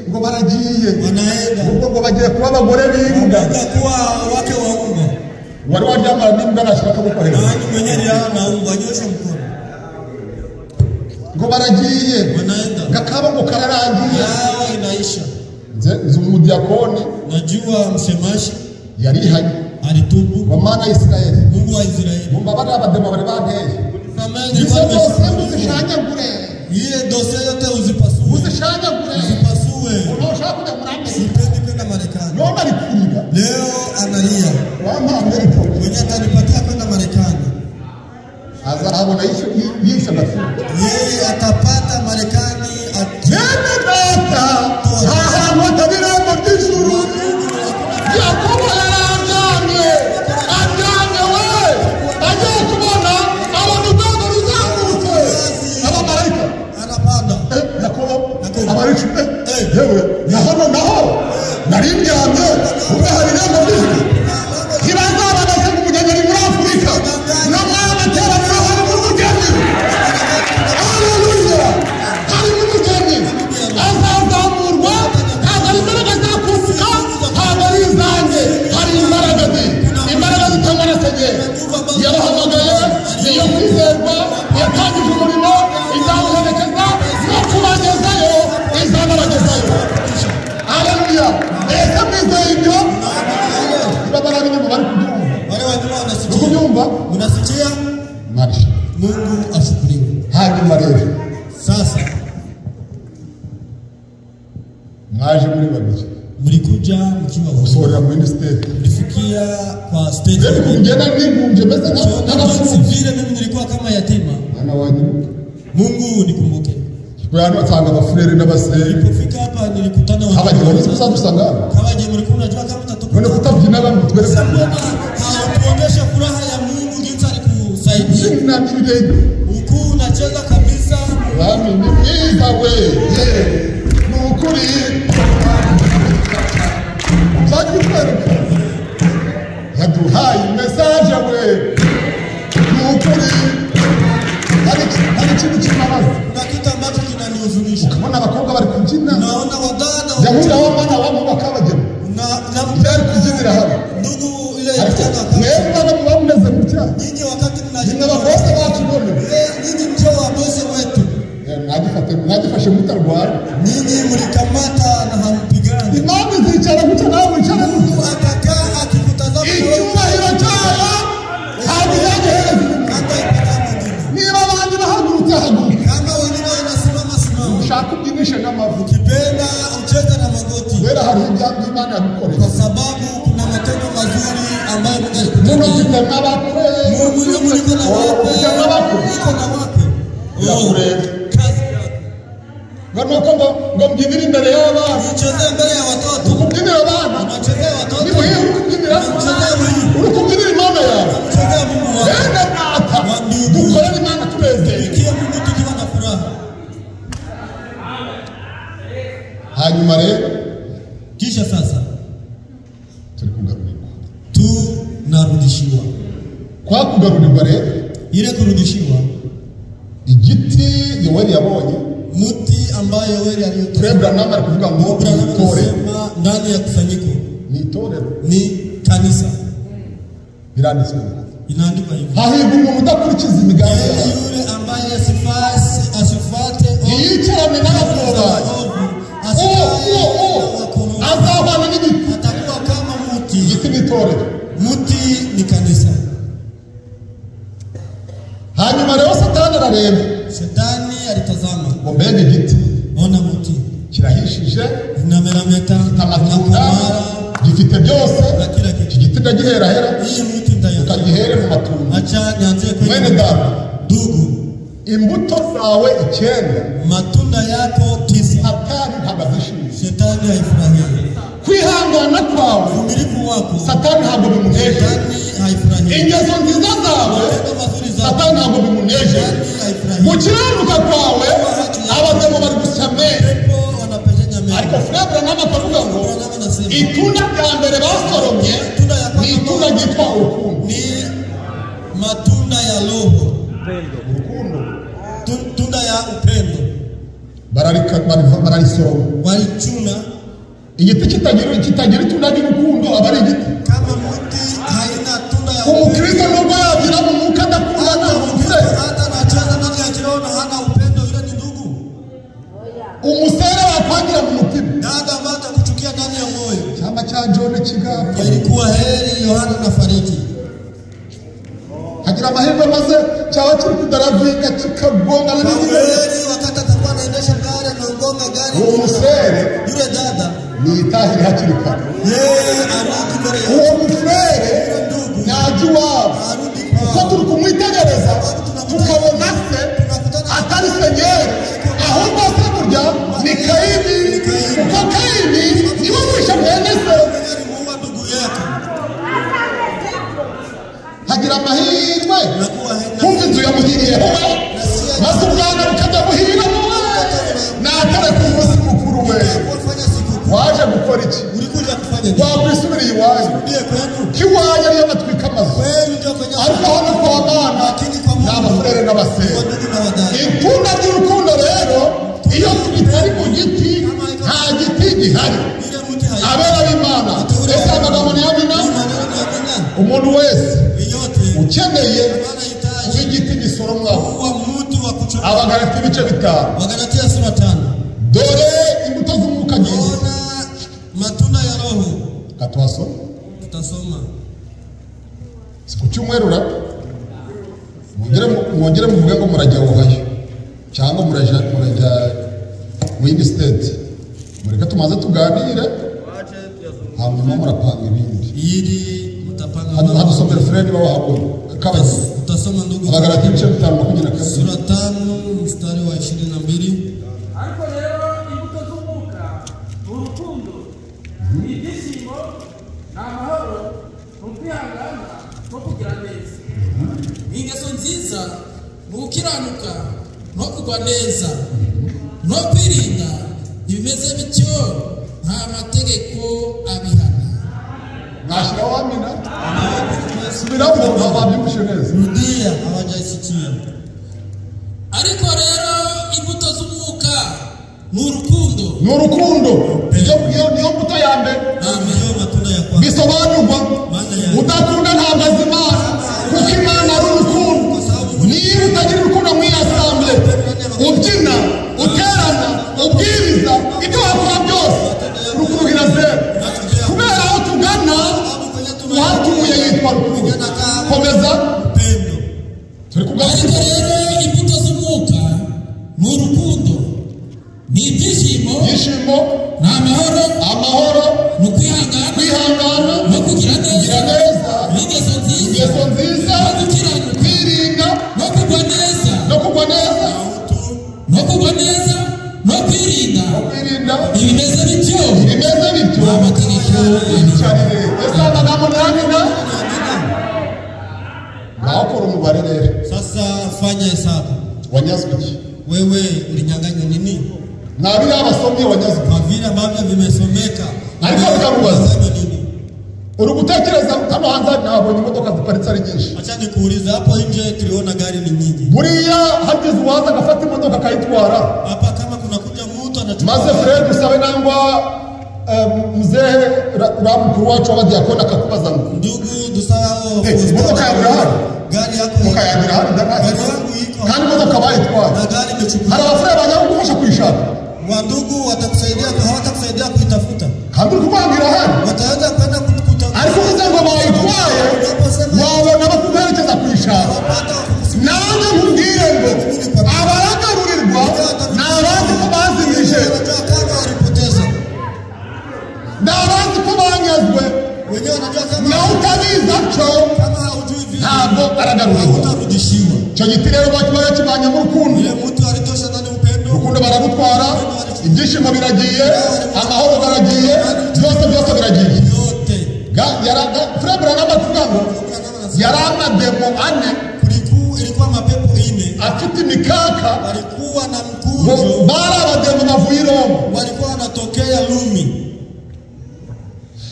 [SPEAKER 1] Ngo baragiye,
[SPEAKER 2] Wanaenda
[SPEAKER 1] ubwo ngo bagiye kuba abagore b'imbwa.
[SPEAKER 2] wanaenda kuwa wake wa mbwa.
[SPEAKER 1] Wari waryamana n'imbwa nashyira akaboko hejuru.
[SPEAKER 2] Nani mwenye aliana na mbwa nyosha mkono.
[SPEAKER 1] Ngo baragiye,
[SPEAKER 2] Wanaenda
[SPEAKER 1] gakaba ngo kararangiye.
[SPEAKER 2] yao inaisha.
[SPEAKER 1] Nze nzi umudiyakoni
[SPEAKER 2] Najua msemashi
[SPEAKER 1] yarihanye
[SPEAKER 2] alitubu.
[SPEAKER 1] ngo Mana ya Isirayeli,
[SPEAKER 2] Mungu wa Israeli,
[SPEAKER 1] mumbabarire abadema bari banteye,
[SPEAKER 2] Samahani,
[SPEAKER 1] izo
[SPEAKER 2] nilikuwa
[SPEAKER 1] zose
[SPEAKER 2] nimesema-
[SPEAKER 1] muzishanyagure,
[SPEAKER 2] ile dosie yote uzipasue,
[SPEAKER 1] muzishanyagure,
[SPEAKER 2] uzipasue.
[SPEAKER 1] ntushaka kujya muri Amerika.
[SPEAKER 2] Sipendi kwenda Marekani.
[SPEAKER 1] None ari kurira,
[SPEAKER 2] Leo analia
[SPEAKER 1] wampa Amerika
[SPEAKER 2] mwenye atanipatia kwenda Marekani,
[SPEAKER 1] azahabona yishe agafuni.
[SPEAKER 2] yeye atapata Marekani
[SPEAKER 1] Bene data, nta hantu hatari irembo ry'ijuru. Yakobo yararyamye, aryamye we, agiye kubona abona urwego ruzamutse, abamarayika
[SPEAKER 2] anapanda.
[SPEAKER 1] Yakobo abaricumi, yewe na hano naho nari ndyamye, ubwo hari irembo ry'ijuru. Ntibazababase ngo umugeni ari muri Afurika, no muri aya materaniro harimo umugeni. Haleluya! Harimo umugeni azazamurwa, ntabwo ari imbaraga zakumbuka, ntabwo ari izanjye, hari imbaraga ze, imbaraga zitangwa na Senyeri. Yabahamagaye, niyo kwizerwa, yatangije umurimo, izamuherekeza no kubagezayo, izanabagezayo. Haleluya! Ese mwizeye ibyo? Niba bari ab'inyuma bari kubyumva,
[SPEAKER 2] Wale wa nyuma
[SPEAKER 1] uri
[SPEAKER 2] wanasikia,
[SPEAKER 1] kubyumva?
[SPEAKER 2] mnasikia?
[SPEAKER 1] Mari.
[SPEAKER 2] Mungu ashukuriwe.
[SPEAKER 1] Hanyuma rero
[SPEAKER 2] Sasa
[SPEAKER 1] mwaje muri babiri
[SPEAKER 2] mlikuja mkiwa
[SPEAKER 1] gusohorera muri state
[SPEAKER 2] mlifikia Nilisikia kwa stage.
[SPEAKER 1] Rero kugenda nigunje meze nk'abapfubyi.
[SPEAKER 2] Vile mimi nilikuwa kama yatima.
[SPEAKER 1] Mwana wanjye,
[SPEAKER 2] Mungu nikumbuke.
[SPEAKER 1] hano nsanga abafurere n'abaseri.
[SPEAKER 2] Nilipofika hapa nilikutana na
[SPEAKER 1] Abagiye bazi kuzadusanga hano.
[SPEAKER 2] Kawaje mlikuwa mnajua kama mtatoka.
[SPEAKER 1] None kutabyina bamutwereka.
[SPEAKER 2] Sasa mbona hautuonyeshe furaha ya Mungu jinsi alikusaidia?
[SPEAKER 1] Kubyina n'ibirenge.
[SPEAKER 2] Ukuu unacheza kabisa.
[SPEAKER 1] Mwami ni mwiza we. Ni ukuri. Nzajya yaduhaye mesaje we. Ni ukuri. Hari ikintu kibabaza.
[SPEAKER 2] Kuna kitu ambacho kinanihuzunisha.
[SPEAKER 1] Ukabona abakobwa bari kubyina.
[SPEAKER 2] Naona wadada
[SPEAKER 1] Yahura w'abana wabo bakabagema.
[SPEAKER 2] na
[SPEAKER 1] Byari kubyinira hano.
[SPEAKER 2] ndugu ile
[SPEAKER 1] Ariko
[SPEAKER 2] mchana
[SPEAKER 1] mwebwe bana muba mumeze gutya.
[SPEAKER 2] nyinyi wakati
[SPEAKER 1] Nimwe
[SPEAKER 2] mnashinda
[SPEAKER 1] bakobwa bacu none.
[SPEAKER 2] nyinyi mcho wa bosi wetu.
[SPEAKER 1] Mwagifashe mutarwara.
[SPEAKER 2] Nyinyi mlikamata na hampigani.
[SPEAKER 1] Imana izicara gutya nawe wicara gutya.
[SPEAKER 2] Mungu atakaa akikutazama wewe,
[SPEAKER 1] Icyubahiro cyayo ntabwo izagihereza inyuma.
[SPEAKER 2] hata ipata mwingine.
[SPEAKER 1] Niba abandi bahagurutse haguruka.
[SPEAKER 2] Kama wengine wanasimama simama.
[SPEAKER 1] Ushaka ubyinishe n'amavi.
[SPEAKER 2] Ukipenda ucheze na magoti,
[SPEAKER 1] Kubera hari ibya Imana yagukoreye.
[SPEAKER 2] kwa sababu kuna matendo mazuri ambayo Mungu
[SPEAKER 1] Muno
[SPEAKER 2] alikutendea.
[SPEAKER 1] mfite n'abakwe.
[SPEAKER 2] Mungu niko niko na
[SPEAKER 1] Oh, ufite n'abakwe.
[SPEAKER 2] wakwe, niko na wakwe. Oh,
[SPEAKER 1] Birakureba.
[SPEAKER 2] kazi yako.
[SPEAKER 1] Ngo nuko ngo mbyinire imbere y'abana.
[SPEAKER 2] Ucheze mbele ya watoto,
[SPEAKER 1] Ukubyinira abana.
[SPEAKER 2] unachezea watoto,
[SPEAKER 1] Ni muhimu uri kubyinira.
[SPEAKER 2] unamchezea huyu,
[SPEAKER 1] Uri kubyinira Imana yawe.
[SPEAKER 2] unamchezea Mungu wako.
[SPEAKER 1] Bene data. Dukorere Imana tunezerwe.
[SPEAKER 2] Tumikie Mungu tukiwa na furaha.
[SPEAKER 1] Hanyuma rero
[SPEAKER 2] Kisha sasa
[SPEAKER 1] turi kugarurirwa.
[SPEAKER 2] tunarudishiwa.
[SPEAKER 1] Kwa kugarurirwa rero
[SPEAKER 2] Ile kurudishiwa,
[SPEAKER 1] igiti Yoweri yabonye
[SPEAKER 2] mti ambayo Yoweri aliyotoa
[SPEAKER 1] Frère Branham ari kuvuga ngo
[SPEAKER 2] Branham
[SPEAKER 1] ni itorero.
[SPEAKER 2] anasema ndani ya kusanyiko
[SPEAKER 1] Ni itorero
[SPEAKER 2] ni kanisa,
[SPEAKER 1] biranditswe.
[SPEAKER 2] inaandikwa hivi.
[SPEAKER 1] Hahirwa umuntu udakurikiza imigambi
[SPEAKER 2] Yeye
[SPEAKER 1] yawe.
[SPEAKER 2] yule ambaye asifuate
[SPEAKER 1] Ntiyicarane n'abakobanyi.
[SPEAKER 2] ovu,
[SPEAKER 1] Uwo
[SPEAKER 2] asikae
[SPEAKER 1] uwo uwo
[SPEAKER 2] na wakorofi,
[SPEAKER 1] azahwana n'igiti.
[SPEAKER 2] atakuwa kama muti.
[SPEAKER 1] Igiti ni itorero.
[SPEAKER 2] Muti ni kanisa.
[SPEAKER 1] Hanyuma rero Satani arareba
[SPEAKER 2] Shetani alitazama,
[SPEAKER 1] ngo mbega igiti
[SPEAKER 2] ona muti
[SPEAKER 1] kirahishije,
[SPEAKER 2] inamerameta,
[SPEAKER 1] gifite amatunda,
[SPEAKER 2] inakomara
[SPEAKER 1] gifite byose.
[SPEAKER 2] na kila
[SPEAKER 1] Iki
[SPEAKER 2] kitu.
[SPEAKER 1] giti ndagiherahera,
[SPEAKER 2] Hii muti nitaiacha,
[SPEAKER 1] ukagihere mu matunda.
[SPEAKER 2] acha nianzie
[SPEAKER 1] Mwene
[SPEAKER 2] kwenye
[SPEAKER 1] data,
[SPEAKER 2] ndugu,
[SPEAKER 1] imbuto zawe 9
[SPEAKER 2] matunda yako 9
[SPEAKER 1] Satani ntabwo azishimye.
[SPEAKER 2] shetani haifurahii.
[SPEAKER 1] Kwihangana kwawe
[SPEAKER 2] Uvumilivu wako
[SPEAKER 1] Satani ntabwo bimunejeje.
[SPEAKER 2] shetani haifurahii.
[SPEAKER 1] Ingeso nziza zawe
[SPEAKER 2] Matendo mazuri zako
[SPEAKER 1] Satani ntabwo bimunejeje.
[SPEAKER 2] shetani haifurahii.
[SPEAKER 1] Gukiranuka kwawe abagabo bari gusya amenyo.
[SPEAKER 2] Pepo wanapejenya meno.
[SPEAKER 1] Ariko Frère Branham akavuga ngo
[SPEAKER 2] Branham anasema
[SPEAKER 1] itunda rya mbere basoromye
[SPEAKER 2] Itunda ya
[SPEAKER 1] ni itunda ryitwa urukundo.
[SPEAKER 2] ni matunda ya roho,
[SPEAKER 1] Urukundo
[SPEAKER 2] tunda ya upendo.
[SPEAKER 1] bararisoroma.
[SPEAKER 2] Walichuna
[SPEAKER 1] Igiti kitagira itunda ry'urukundo aba ari igiti.
[SPEAKER 2] kama mti haina tunda ya upendo.
[SPEAKER 1] Umukristo nubwo yagira mu mwuka adakundana umufurere.
[SPEAKER 2] Hata anacheza ndani ya kiroho na hana upendo, yule ni ndugu.
[SPEAKER 1] Umusere wakwangira mu mutima.
[SPEAKER 2] Dada ambaye atakuchukia ndani ya moyo.
[SPEAKER 1] Cyama cya John kigapfa.
[SPEAKER 2] Ilikuwa heri Yohana na fariki.
[SPEAKER 1] Hagira amahirwe maze cyaba kiri kudaravinga kikagongana n'igiti.
[SPEAKER 2] Heri wakati atakuwa anaendesha gari anagonga gari.
[SPEAKER 1] Uwo musere
[SPEAKER 2] Yule dada
[SPEAKER 1] niyitahire hakiri kare.
[SPEAKER 2] yeye arudi mbele ya
[SPEAKER 1] Uwo mufurere
[SPEAKER 2] ndugu,
[SPEAKER 1] najya iwabo.
[SPEAKER 2] arudi
[SPEAKER 1] Kuko
[SPEAKER 2] kwao.
[SPEAKER 1] turi kumwitegereza tukabona se atari senyeri ahubwo se burya ni Kayini, kuko Kayini niwe wishe mwene se.
[SPEAKER 2] Mwenye alimuua ndugu yake.
[SPEAKER 1] Hagira amahirwe
[SPEAKER 2] Nakuwa heri
[SPEAKER 1] kumva inzu yamuhiriyeho we, maze ubwana bukajya buhiramo we, natare ku munsi mukuru we.
[SPEAKER 2] kufanya sikukuu.
[SPEAKER 1] Waje gukora iki?
[SPEAKER 2] Ulikuja kufanya nini?
[SPEAKER 1] Wakwisubiriye iwanyu.
[SPEAKER 2] Ndiye kwenu.
[SPEAKER 1] Ko iwanyu ariyo batwika amazu,
[SPEAKER 2] Kwenu ndio kwenye
[SPEAKER 1] ariko hano kwa Mana
[SPEAKER 2] lakini kwa
[SPEAKER 1] ni
[SPEAKER 2] Mungu
[SPEAKER 1] abafurere n'abasere.
[SPEAKER 2] kwa ndugu na wadada.
[SPEAKER 1] Itunda ry'urukundo rero iyo bitari ku giti nta giti gihari.
[SPEAKER 2] Ile mti haiko.
[SPEAKER 1] Abera b'Imana, ese amagambo ni amina?
[SPEAKER 2] Ni maneno ni amina.
[SPEAKER 1] Umuntu wese
[SPEAKER 2] Yote
[SPEAKER 1] ukeneye
[SPEAKER 2] anahitaji
[SPEAKER 1] kuba igiti gisoromwaho.
[SPEAKER 2] kuwa mti wa kuchoma.
[SPEAKER 1] Abagalati ibice 5.
[SPEAKER 2] Wagalatia sura 5.
[SPEAKER 1] Dore imbuto z'umwuka ngizi.
[SPEAKER 2] Ona matunda ya roho.
[SPEAKER 1] Katwasoma
[SPEAKER 2] Tutasoma.
[SPEAKER 1] si ku cyumweru ra mwongere muvuge ngo murajya Ohio cyangwa murajya mu yindi state, mureke tumaze tuganire hanyuma murapanga ibindi.
[SPEAKER 2] Ili Tutapanga.
[SPEAKER 1] Hadusomera frere niba wahabona. Kabazi.
[SPEAKER 2] Utasoma ndugu.
[SPEAKER 1] Abagalatiya ibice 5:22.
[SPEAKER 2] Sura 5 mstari wa 22.
[SPEAKER 5] Ariko rero imbuto z'umwuka ni urukundo, ni ibyishimo, ni amahoro, ni ukwihangana no kugira neza, ni ingeso nziza, ni ugukiranuka no kugwa neza no kwirinda. Ibimeze bityo nta mategeko abihana.
[SPEAKER 1] Mwashyiraho amina. Subiramo babyumvise neza.
[SPEAKER 2] Rudia, hawajaisikia.
[SPEAKER 4] Ariko rero imbuto z'umwuka ni urukundo.
[SPEAKER 1] Ni urukundo. Niyo mbuto ya mbere.
[SPEAKER 2] Ndiyo matunda ya kwanza.
[SPEAKER 1] Bisobanurwa udakunda ntabwo azi Imana, kuko Imana ari urukundo. Niba utagira urukundo mu assemble, ubyina, uterana, ubwiriza, ibyo wakora byose rukuruhira zero. Kubera aho tugana uhatuye yitwa rukundo. Komeza.
[SPEAKER 2] Upendo.
[SPEAKER 1] Turi kuganira.
[SPEAKER 4] Ariko rero imbuto z'umwuka ni urukundo, ni ibyishimo,
[SPEAKER 1] Ibyishimo,
[SPEAKER 4] ni amahoro,
[SPEAKER 1] amahoro,
[SPEAKER 4] ni ukwihangana,
[SPEAKER 1] kwihangana,
[SPEAKER 4] no kugira
[SPEAKER 1] kugira
[SPEAKER 4] neza,
[SPEAKER 1] neza,
[SPEAKER 4] ni ingeso nziza,
[SPEAKER 1] ingeso nziza,
[SPEAKER 4] no gukiranuka,
[SPEAKER 1] kwirinda,
[SPEAKER 4] no kugwa neza,
[SPEAKER 1] no kugwa neza,
[SPEAKER 4] no kugwa neza, no kwirinda.
[SPEAKER 1] no kwirinda.
[SPEAKER 4] Ibimeze bityo
[SPEAKER 1] Ibimeze bityo
[SPEAKER 4] nta mategeko abihana.
[SPEAKER 1] Icarire. Ese amagambo ni amina? Ngaho kora umubare rero.
[SPEAKER 2] Sasa fanya hesabu.
[SPEAKER 1] Wanyazwe iki?
[SPEAKER 2] Wewe ulinyang'anywa nini?
[SPEAKER 1] Nta biriya basomye wanyazwe.
[SPEAKER 2] Kwa vile ambavyo vimesomeka.
[SPEAKER 1] Ariko bikamubaza.
[SPEAKER 2] Ulinyang'anywa nini?
[SPEAKER 1] Uri gutekereza hano hanze nabonye imodoka ziparitse ari nyinshi.
[SPEAKER 2] Acha nikuulize, hapo nje tuliona gari ni nyingi.
[SPEAKER 1] Buriya hagize uwaza agafata imodoka akayitwara,
[SPEAKER 2] Hapa kama kuna kuja mtu anachukua
[SPEAKER 1] maze Fred usabe nangwa muzehe mukuru wacu w'abadiyakoni akakubaza ngo
[SPEAKER 2] ndugu dusahau
[SPEAKER 1] imodoka yawe irahari?
[SPEAKER 2] Gari yako
[SPEAKER 1] Imodoka yanjye irahari ndahari.
[SPEAKER 2] Gari yangu iko.
[SPEAKER 1] Kandi imodoka bayitwaye.
[SPEAKER 2] Na gari imechukuliwa.
[SPEAKER 1] Hari abafurere bajya kugufasha kuyishaka.
[SPEAKER 2] Wandugu watakusaidia, hawatakusaidia kuitafuta.
[SPEAKER 1] Kandi uri kuvuga ngo irahari.
[SPEAKER 2] Wataweza kwenda kukuta.
[SPEAKER 1] Ariko uvuze ngo bayitwaye, wabona bakuguherekeza kuyishaka. Nanjye nkubwire ngo abaragarurirwa ni abazi ko bazimije,
[SPEAKER 2] Wanajua kama walipoteza.
[SPEAKER 1] ni abazi ko banyazwe.
[SPEAKER 2] Wenyewe wanajua kama
[SPEAKER 1] Nawe utabizi atyo
[SPEAKER 2] kama haujui vile
[SPEAKER 1] ntabwo aragarurirwa.
[SPEAKER 2] utarudishiwa.
[SPEAKER 1] Icyo giti rero bakibanye mu rukundo.
[SPEAKER 2] Yule mtu alitosha ndani upendo.
[SPEAKER 1] Urukundo bararutwara, ibyishimo biragiye, amahoro baragiye, byose byose biragiye.
[SPEAKER 2] Yote.
[SPEAKER 1] Frere Branham avuga ngo yari amademo ane
[SPEAKER 2] Ilikuwa mapepo ine
[SPEAKER 1] afite imikaka,
[SPEAKER 2] walikuwa na
[SPEAKER 1] ngo
[SPEAKER 2] mkunjo,
[SPEAKER 1] bari abademo bavuye i Roma.
[SPEAKER 2] walikuwa wanatokea Rumi.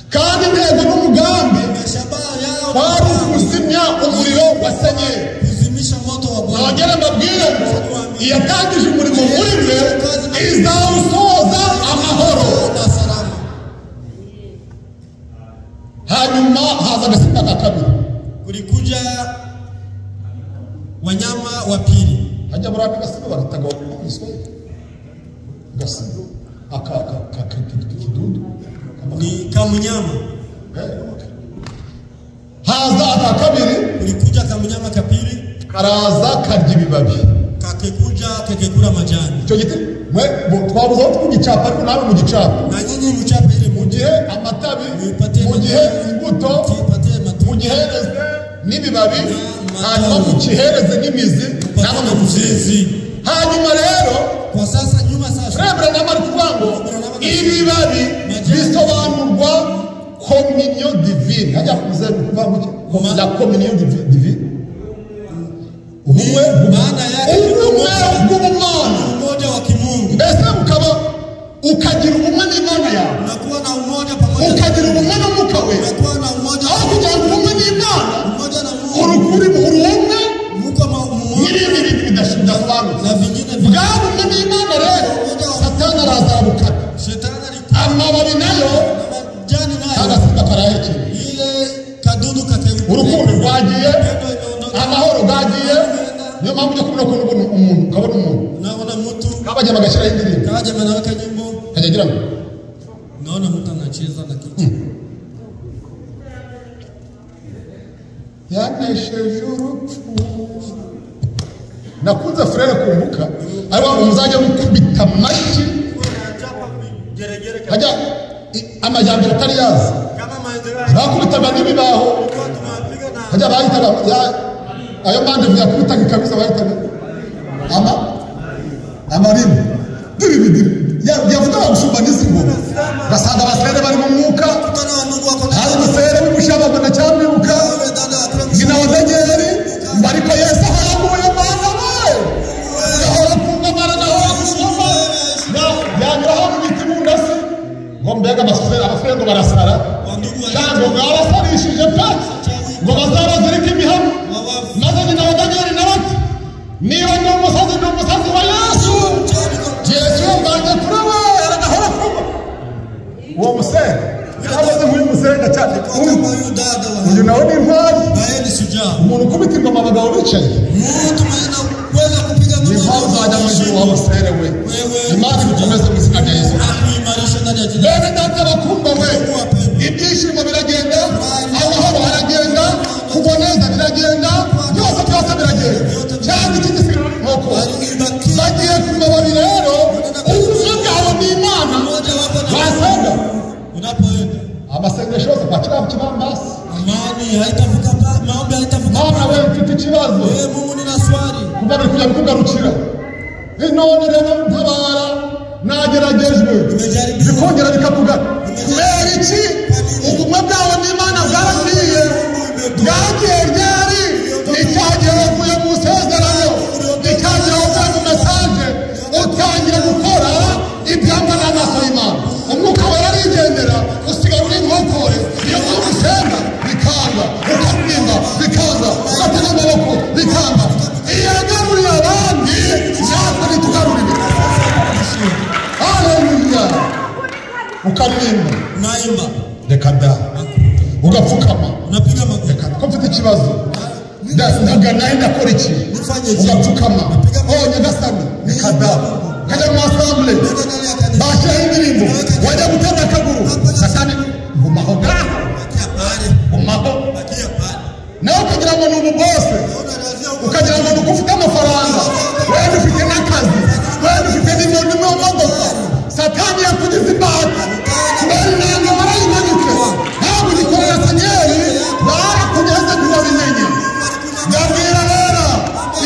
[SPEAKER 1] Kandi intego n'umugambi
[SPEAKER 2] Na shabaha yao
[SPEAKER 1] kwari ukuzimya umuriro wa Senyeri.
[SPEAKER 2] kuzimisha moto wa Bwana.
[SPEAKER 1] Nongere mbabwire ngo iyatangije umurimo muri mwe izawusoza amahoro.
[SPEAKER 2] Na salama.
[SPEAKER 1] Hanyuma haza agasimba ka kabiri.
[SPEAKER 2] Kulikuja wanyama wa pili.
[SPEAKER 1] Hajya muri aka gasimba bagitaga mu Giswahili. Gasimba aka aka aka kidudu
[SPEAKER 2] Ni kamnyama.
[SPEAKER 1] Haza aka kabiri.
[SPEAKER 2] Kulikuja kamnyama ka pili.
[SPEAKER 1] Karaza karya ibibabi.
[SPEAKER 2] Kakekuja kekekula majani.
[SPEAKER 1] Icyo giti mwe twabuze aho tw'igicapa, ariko nawe mu gicapa.
[SPEAKER 2] Na nyinyi mchape ile
[SPEAKER 1] Mu gihe amatabi, mu gihe imbuto, mu gihereze n'ibibabi, hanyuma mukihereze n'imizi, namwe mukizi. Hanyuma rero
[SPEAKER 2] kwa sasa nyuma sasa
[SPEAKER 1] Frere Branham ari kuvuga ngo ibibabi bisobanurwa communion divine. Hajya kuze kuvuga ngo iki? La communion divine. Ubumwe
[SPEAKER 2] Maana yake
[SPEAKER 1] ubumwe bw'ubumana.
[SPEAKER 2] Umoja wa kimungu.
[SPEAKER 1] Mbese ukaba ukagira ubumwe n'Imana yawe.
[SPEAKER 2] Unakuwa na umoja pamoja.
[SPEAKER 1] Ukagira ubumwe n'Umwuka we.
[SPEAKER 2] Unakuwa na umoja.
[SPEAKER 1] Aho kugira ngo ubumwe n'Imana.
[SPEAKER 2] Umoja na Mungu.
[SPEAKER 1] Urukuri urumwe.
[SPEAKER 2] Muko mmoja.
[SPEAKER 1] N'ibindi bintu bidasobanutse.
[SPEAKER 2] Na vingine
[SPEAKER 1] Bwa bumwe n'Imana rero Satani araza arabukata.
[SPEAKER 2] Shetani alikuwa
[SPEAKER 1] Amababi nayo
[SPEAKER 2] majani nayo.
[SPEAKER 1] agasimba karahekenya.
[SPEAKER 2] Ile kadudu kakeuka.
[SPEAKER 1] Urukundo rwagiye, amahoro gagiye. Niyo mpamvu ujya kubona ukuntu umuntu ukabona umuntu
[SPEAKER 2] Unaona mtu
[SPEAKER 1] kabajya bagashyiraho indirimbo
[SPEAKER 2] kaja manaweka nyimbo,
[SPEAKER 1] kajya agira ngo
[SPEAKER 2] naona mtu anacheza na kitu.
[SPEAKER 1] Yanesheje urupfu. Nakunze frere kumbuka ariko muzajya mukubita amashyi hajya amajyambere atari yaza bakubitaga n'ibibaho Hajya bahitaga ayo mande yakubitaga kabisa bahitaga ama amarimo diri yavuga gusumba n'izingoma gasanga abasere bari mu mwuka hari umusere w'umushabago na cyamwibuka nyina wa Danieli ariko Yesu ahambuye mana we gahora ku ngoma gahora ku ngoma yanyuraho mu biti mu ndasi ngo mbega abasere ngo barasara cyangwa mwabasarishije pe ngo bazabazirike imihamo maze nyina wa Danieli nawe ati niba ndi umusazi ndi umusazi wa Yesu Yesu mbanje kuri we aragahora kuba uwo musere yabaze muri musere ndacyane uyu nawe ni intwari umuntu ukubita ingoma abagabo bicaye ni intwari uzajya mu ijuru wa musere we Imana igukomeze mu izina rya Yesu bene data bakundwa we ibyishimo biragenda amahoro aragenda kugwa neza biragenda byose byose biragenda cyangwa iki gisigaye nk'uko bagiye ku mababi rero ubumwe bwawe n'Imana wasenga amasengesho yose kwa kiriya kibambasi
[SPEAKER 2] amani haitavuka maombi haitavuka
[SPEAKER 1] Mana we mfite ikibazo
[SPEAKER 2] Mungu nina swali
[SPEAKER 1] kuva biri kujya bikugarukira none rero ntabara nageragejwe bikongera bikakugana kubera iki ubumwe bwawe n'Imana bwaragiye bwagiye ryari icyagihe wavuye mu isezerano icyagihe wavuye mu mesaje utangira gukora ibyangwa n'amaso y'Imana umwuka wera arigendera usigara uri inkokore niyo mpamvu usenga bikanga ukaririmba bikanga ugatega amaboko bikanga iyo yagaruriye abandi natwe ntitugarurire haleluya ukaririmba
[SPEAKER 2] unaimba
[SPEAKER 1] reka da ugapfukama
[SPEAKER 2] unapiga magoti
[SPEAKER 1] reka ko mfite ikibazo ndagana ndakora iki ugapfukama oh nyagasani reka da ukajya mu assemble bashyiraho indirimbo wajya gutera akaguru satani gumaho ngaho gumaho nawe ukagira ngo ni ububose ukagira ngo ni uko ufite amafaranga wenda ufite n'akazi wenda ufite n'imodoka satani yakugize imbata kubera inanga warayimanitse ntabwo ugikorera senyeri barakugeze ntiwabimenye ndabwira rero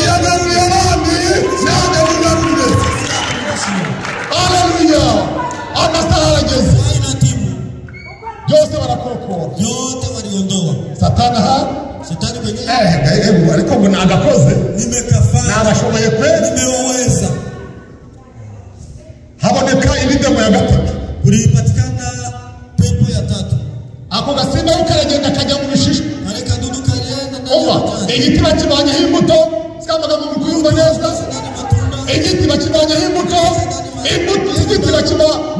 [SPEAKER 1] iyagaruriye abandi nanjye mugarurire haleluya amasaha arageze byose barakokora
[SPEAKER 2] yote waliondoa
[SPEAKER 1] satani aha
[SPEAKER 2] shetani mwenyewe
[SPEAKER 1] ariko ngo nagakoze
[SPEAKER 2] nimekafanya
[SPEAKER 1] nabashoboye kweli
[SPEAKER 2] nimewaweza
[SPEAKER 1] haboneka indi demo ya gatatu
[SPEAKER 2] kulipatikana pepo ya tatu
[SPEAKER 1] ako gasimba ko karagenda kajya mu bishishwa
[SPEAKER 2] kale kadudu kalienda ndani ya
[SPEAKER 1] umva
[SPEAKER 2] majani
[SPEAKER 1] igiti bakivanyeho imbuto sikamagambo mu kuyumva neza
[SPEAKER 2] ndani matunda
[SPEAKER 1] igiti bakivanyeho imbuto imbuto igiti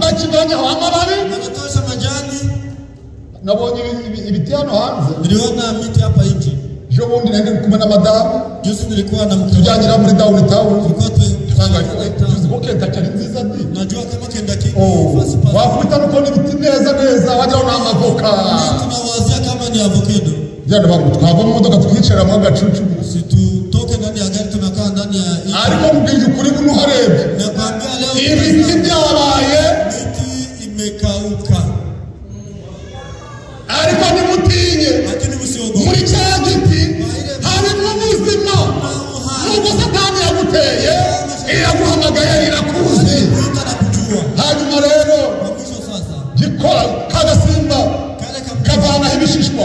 [SPEAKER 1] bakivanyeho amababi
[SPEAKER 2] wanatosha majani
[SPEAKER 1] nabonye ibiti hano hanze
[SPEAKER 2] niliona miti hapa nje
[SPEAKER 1] ejo bundi nari ndi kumwe na madamu
[SPEAKER 2] juzi nilikuwa na mke wangu
[SPEAKER 1] tujyanira muri downtown
[SPEAKER 2] tulikuwa
[SPEAKER 1] tuzi ko Kentucky ari nziza di
[SPEAKER 2] najua kama Kentucky
[SPEAKER 1] Oh,
[SPEAKER 2] fasi pa
[SPEAKER 1] wakubita no kubona ibiti neza neza wagira ngo ni amavoka
[SPEAKER 2] tunawazia kama ni avocado
[SPEAKER 1] genda bagu twava mu modoka tukicaramo agacucu
[SPEAKER 2] situtoke ndani ya gari tunakaa ndani ya
[SPEAKER 1] ariko mbwije ukuri buno uharebye
[SPEAKER 2] nakwambia leo
[SPEAKER 1] ibiti byabaye
[SPEAKER 2] miti imekauka
[SPEAKER 1] ariko ntimutinye
[SPEAKER 2] lakini msiogope
[SPEAKER 1] muri cya giti harimo ubuzima nubwo satani yaguteye iraguhamagaye irakuzi
[SPEAKER 2] kuita na kujua
[SPEAKER 1] hanyuma rero
[SPEAKER 2] kwa mwisho sasa
[SPEAKER 1] gikora kagasimba
[SPEAKER 2] kale
[SPEAKER 1] kavanaho ibishishwa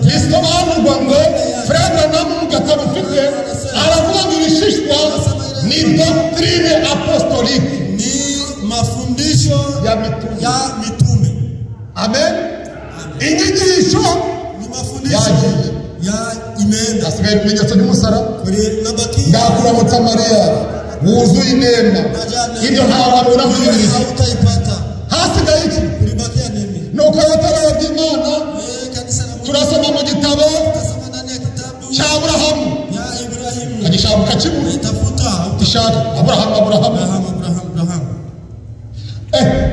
[SPEAKER 1] bisobanurwa ngo Frère Branham mu gatabo ufite aravuga ngo ibishishwa ni doctrine apostolique
[SPEAKER 2] ni mafundisho
[SPEAKER 1] ya mitume
[SPEAKER 2] ya mitume
[SPEAKER 1] amen inyigisho
[SPEAKER 2] ni mafundisho
[SPEAKER 1] Yagiye.
[SPEAKER 2] ya imeenda
[SPEAKER 1] hasigaye ibimenyetso by'umusaraba
[SPEAKER 2] kuri nabaki
[SPEAKER 1] ndakuramutsa Mariya wuzuye inema ibyo ntawe wabona muri Bibiliya
[SPEAKER 2] hautaipata
[SPEAKER 1] hasigaye iki
[SPEAKER 2] kulibakia nini
[SPEAKER 1] nuko abataraba by'Imana
[SPEAKER 2] eh kanisa la Mungu
[SPEAKER 1] turasoma mu gitabo
[SPEAKER 2] tasoma ndani ya kitabu
[SPEAKER 1] cya Aburahamu
[SPEAKER 2] ya Ibrahimu
[SPEAKER 1] ukagishaka ukakibura
[SPEAKER 2] itafuta
[SPEAKER 1] gishaka Aburahamu Aburahamu
[SPEAKER 2] Abraham Abraham Abraham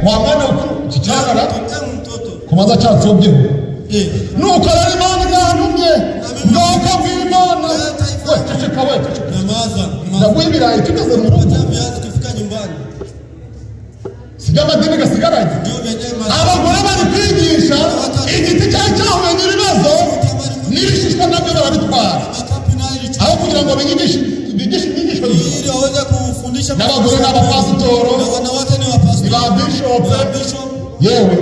[SPEAKER 1] wa mwana iki cyarara
[SPEAKER 2] tokea mtoto
[SPEAKER 1] kubanza cyansobyeho
[SPEAKER 2] eh
[SPEAKER 1] nuko rero Imana irantumye bwoko bw'Imana we ceceka we ceceka
[SPEAKER 2] nyamaza nyamaza
[SPEAKER 1] ndaguha ibirayi tugeze mu rugo
[SPEAKER 2] viazi tukifika nyumbani
[SPEAKER 1] sibyo amadini gasigaranye
[SPEAKER 2] ndio wenyewe
[SPEAKER 1] abagore bari kwigisha igiti cyari cyahuye n'ibibazo n'ibishishwa nabyo barabitwara.
[SPEAKER 2] Makapi nayo ilichukua.
[SPEAKER 1] Aho kugira ngo bigishe inyigisho
[SPEAKER 2] ili waweze kufundisha
[SPEAKER 1] n'abagore n'abapasitoro
[SPEAKER 2] na wanawake ni wapastori
[SPEAKER 1] ba bishop
[SPEAKER 2] na bishop.
[SPEAKER 1] Yewe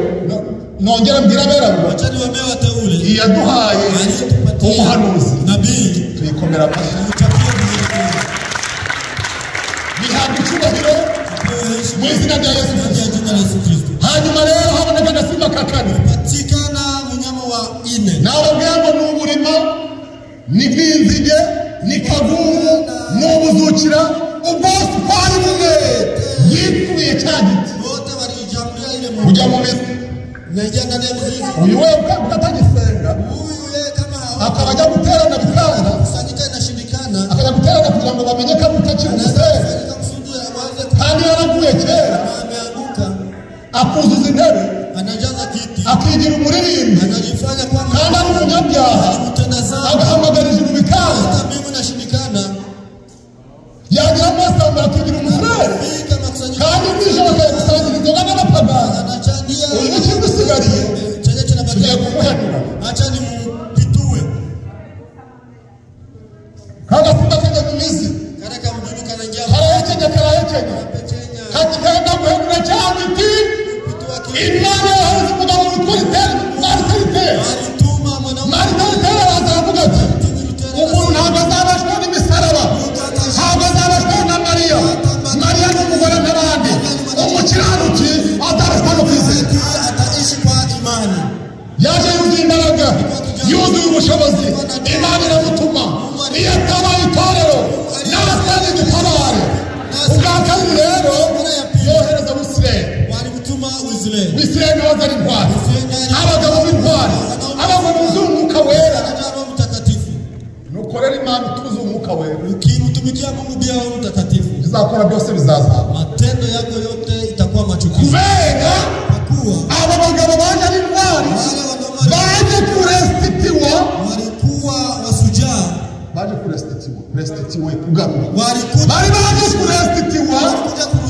[SPEAKER 1] nongera mbwira abera ngo
[SPEAKER 2] Wacha niwaambie wateule,
[SPEAKER 1] iyaduhaye
[SPEAKER 2] aliyetupatia
[SPEAKER 1] umuhanuzi
[SPEAKER 2] nabii
[SPEAKER 1] tuyikomera amashyi,
[SPEAKER 2] tuchapie vigelegele,
[SPEAKER 1] bihabwa icyubahiro
[SPEAKER 2] tupewe heshima
[SPEAKER 1] mu izina rya Yesu
[SPEAKER 2] ndani
[SPEAKER 1] Kristo.
[SPEAKER 2] ya jina la Yesu Kristo.
[SPEAKER 1] Hanyuma rero haboneka agasimba ka kane.
[SPEAKER 2] Patikana mnyama wa ine,
[SPEAKER 1] Nababwira ngo ni uburima, ni nk'inzige, ni kagungu, ni ubuzukira, ubwose uko ari bumwe yipfuye cya giti
[SPEAKER 2] wote waliijambulia ile
[SPEAKER 1] ujya
[SPEAKER 2] mti
[SPEAKER 1] mu mizi.
[SPEAKER 2] naingia ndani ya mzizi.
[SPEAKER 1] Uyu we utagisenga
[SPEAKER 2] Huyu yeye kama
[SPEAKER 1] akaba ajya guterana bikanga,
[SPEAKER 2] hawakusanyika inashindikana,
[SPEAKER 1] akajya guterana kugira ngo bamenye ko utakiri umusere,
[SPEAKER 2] kusanyika kusudi aweze
[SPEAKER 1] kandi yaraguye kera,
[SPEAKER 2] kama ameanguka,
[SPEAKER 1] akuzuza intebe,
[SPEAKER 2] anajaza kiti,
[SPEAKER 1] akigira umuririmbyi
[SPEAKER 2] anajifanya kwamba
[SPEAKER 1] kandi ari umunyabyaha,
[SPEAKER 2] mtenda zambi,
[SPEAKER 1] agahamagara ijuru bikanga,
[SPEAKER 2] hata mbingu inashindikana.
[SPEAKER 1] yagira amasambu akigira umusere,
[SPEAKER 2] Fika makusanyiko
[SPEAKER 1] kandi nijoro akajya gusangira inzoga n'abapagani.
[SPEAKER 2] anachangia
[SPEAKER 1] Uyu n'ikintu usigariye
[SPEAKER 2] chenye
[SPEAKER 1] tugiye
[SPEAKER 2] kinabakia,
[SPEAKER 1] kumuhenura.
[SPEAKER 2] acha nimpitue.
[SPEAKER 1] Kagasimba kajya mu mizi,
[SPEAKER 2] Kana kamdudu kanaingia
[SPEAKER 1] karahekenya karahekenya,
[SPEAKER 2] pechenya
[SPEAKER 1] kakigenda guhenura cya giti.
[SPEAKER 2] kupitua kile.
[SPEAKER 1] Imana yohereza umugabo witwa Luteri, Martin Luther.
[SPEAKER 2] Alituma mwanaume
[SPEAKER 1] Martin Luther araza aravuga ati umuntu ntabwo azabashwaho n'imisaraba, ntabwo azabashwaho na Mariya. Mariya ni umugore nk'abandi. Umukiranutsi azabashwaho no kwizera.
[SPEAKER 2] ataishi kwa imani.
[SPEAKER 1] Yaje yuzuye imbaraga, yuzuye ubushobozi. Imana iramutuma. Iyo atabaye itorero nasanye dutabare. Ubwa kabiri rero yohereza Wisirayeli.
[SPEAKER 2] Walimtuma Wesley.
[SPEAKER 1] Wisirayeli niwe wazana intwari, abagabo b'intwari, abagabo buzuye umwuka wera.
[SPEAKER 2] Anajaa Roho Mtakatifu.
[SPEAKER 1] Nukorera Imana utuzuye umwuka wera,
[SPEAKER 2] Ukimtumikia Mungu bila Roho Mtakatifu,
[SPEAKER 1] bizakora byose bizazaba.
[SPEAKER 2] matendo yako yote itakuwa machukizo,
[SPEAKER 1] Kubera
[SPEAKER 2] kwa kuwa
[SPEAKER 1] aba bagabo baje ari intwari,
[SPEAKER 2] wale wanaume
[SPEAKER 1] baje kuresititiwa,
[SPEAKER 2] walikuwa wasujaa,
[SPEAKER 1] baje kuresititiwa, resititiwe kugarura,
[SPEAKER 2] walikuja
[SPEAKER 1] bari baje kuresititiwa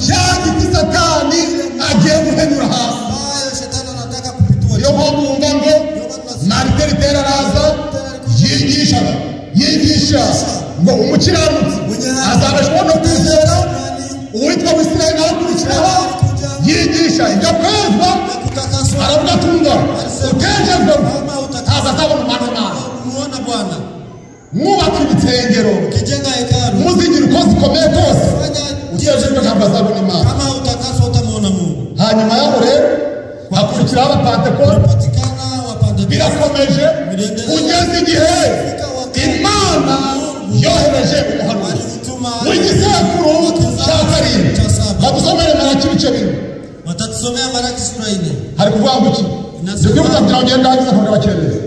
[SPEAKER 1] cya giti Satani agiye guhenura hasi.
[SPEAKER 2] ambayo shetani anataka kupitua.
[SPEAKER 1] Niyo mpamvu wumva ngo Martin Luther araza yigisha yigisha ngo umukiranutsi azabeshwaho no kwizera, uwitwa Wisirayeli nawe akurikiraho yigisha ibyo kwezwa,
[SPEAKER 2] Kutakaswa
[SPEAKER 1] aravuga atumva utejejwe ntabwo azabona umwana w'Imana.
[SPEAKER 2] kumuona Bwana,
[SPEAKER 1] Mwubaka ibitengero,
[SPEAKER 2] ukijenga hekalu,
[SPEAKER 1] muzigira uko zikomeye kose,
[SPEAKER 2] fanya
[SPEAKER 1] utejejwe ntabwo azabona Imana.
[SPEAKER 2] kama utakaswa utamuona Mungu.
[SPEAKER 1] Hanyuma yaho rero hakurikiraho abapantekote,
[SPEAKER 2] Patikana wapande
[SPEAKER 1] birakomeje kugeza igihe Imana yohereje umuhanuzi
[SPEAKER 2] walimtuma
[SPEAKER 1] w'igisekuru cya karindwi. Badusomere Malaki ibice bine.
[SPEAKER 2] Watatusomea Malaki sura 4.
[SPEAKER 1] Hari kuvuga ngo iki? Ndi kwihuta kugira ngo ngende ndangize ntabwo bakereza.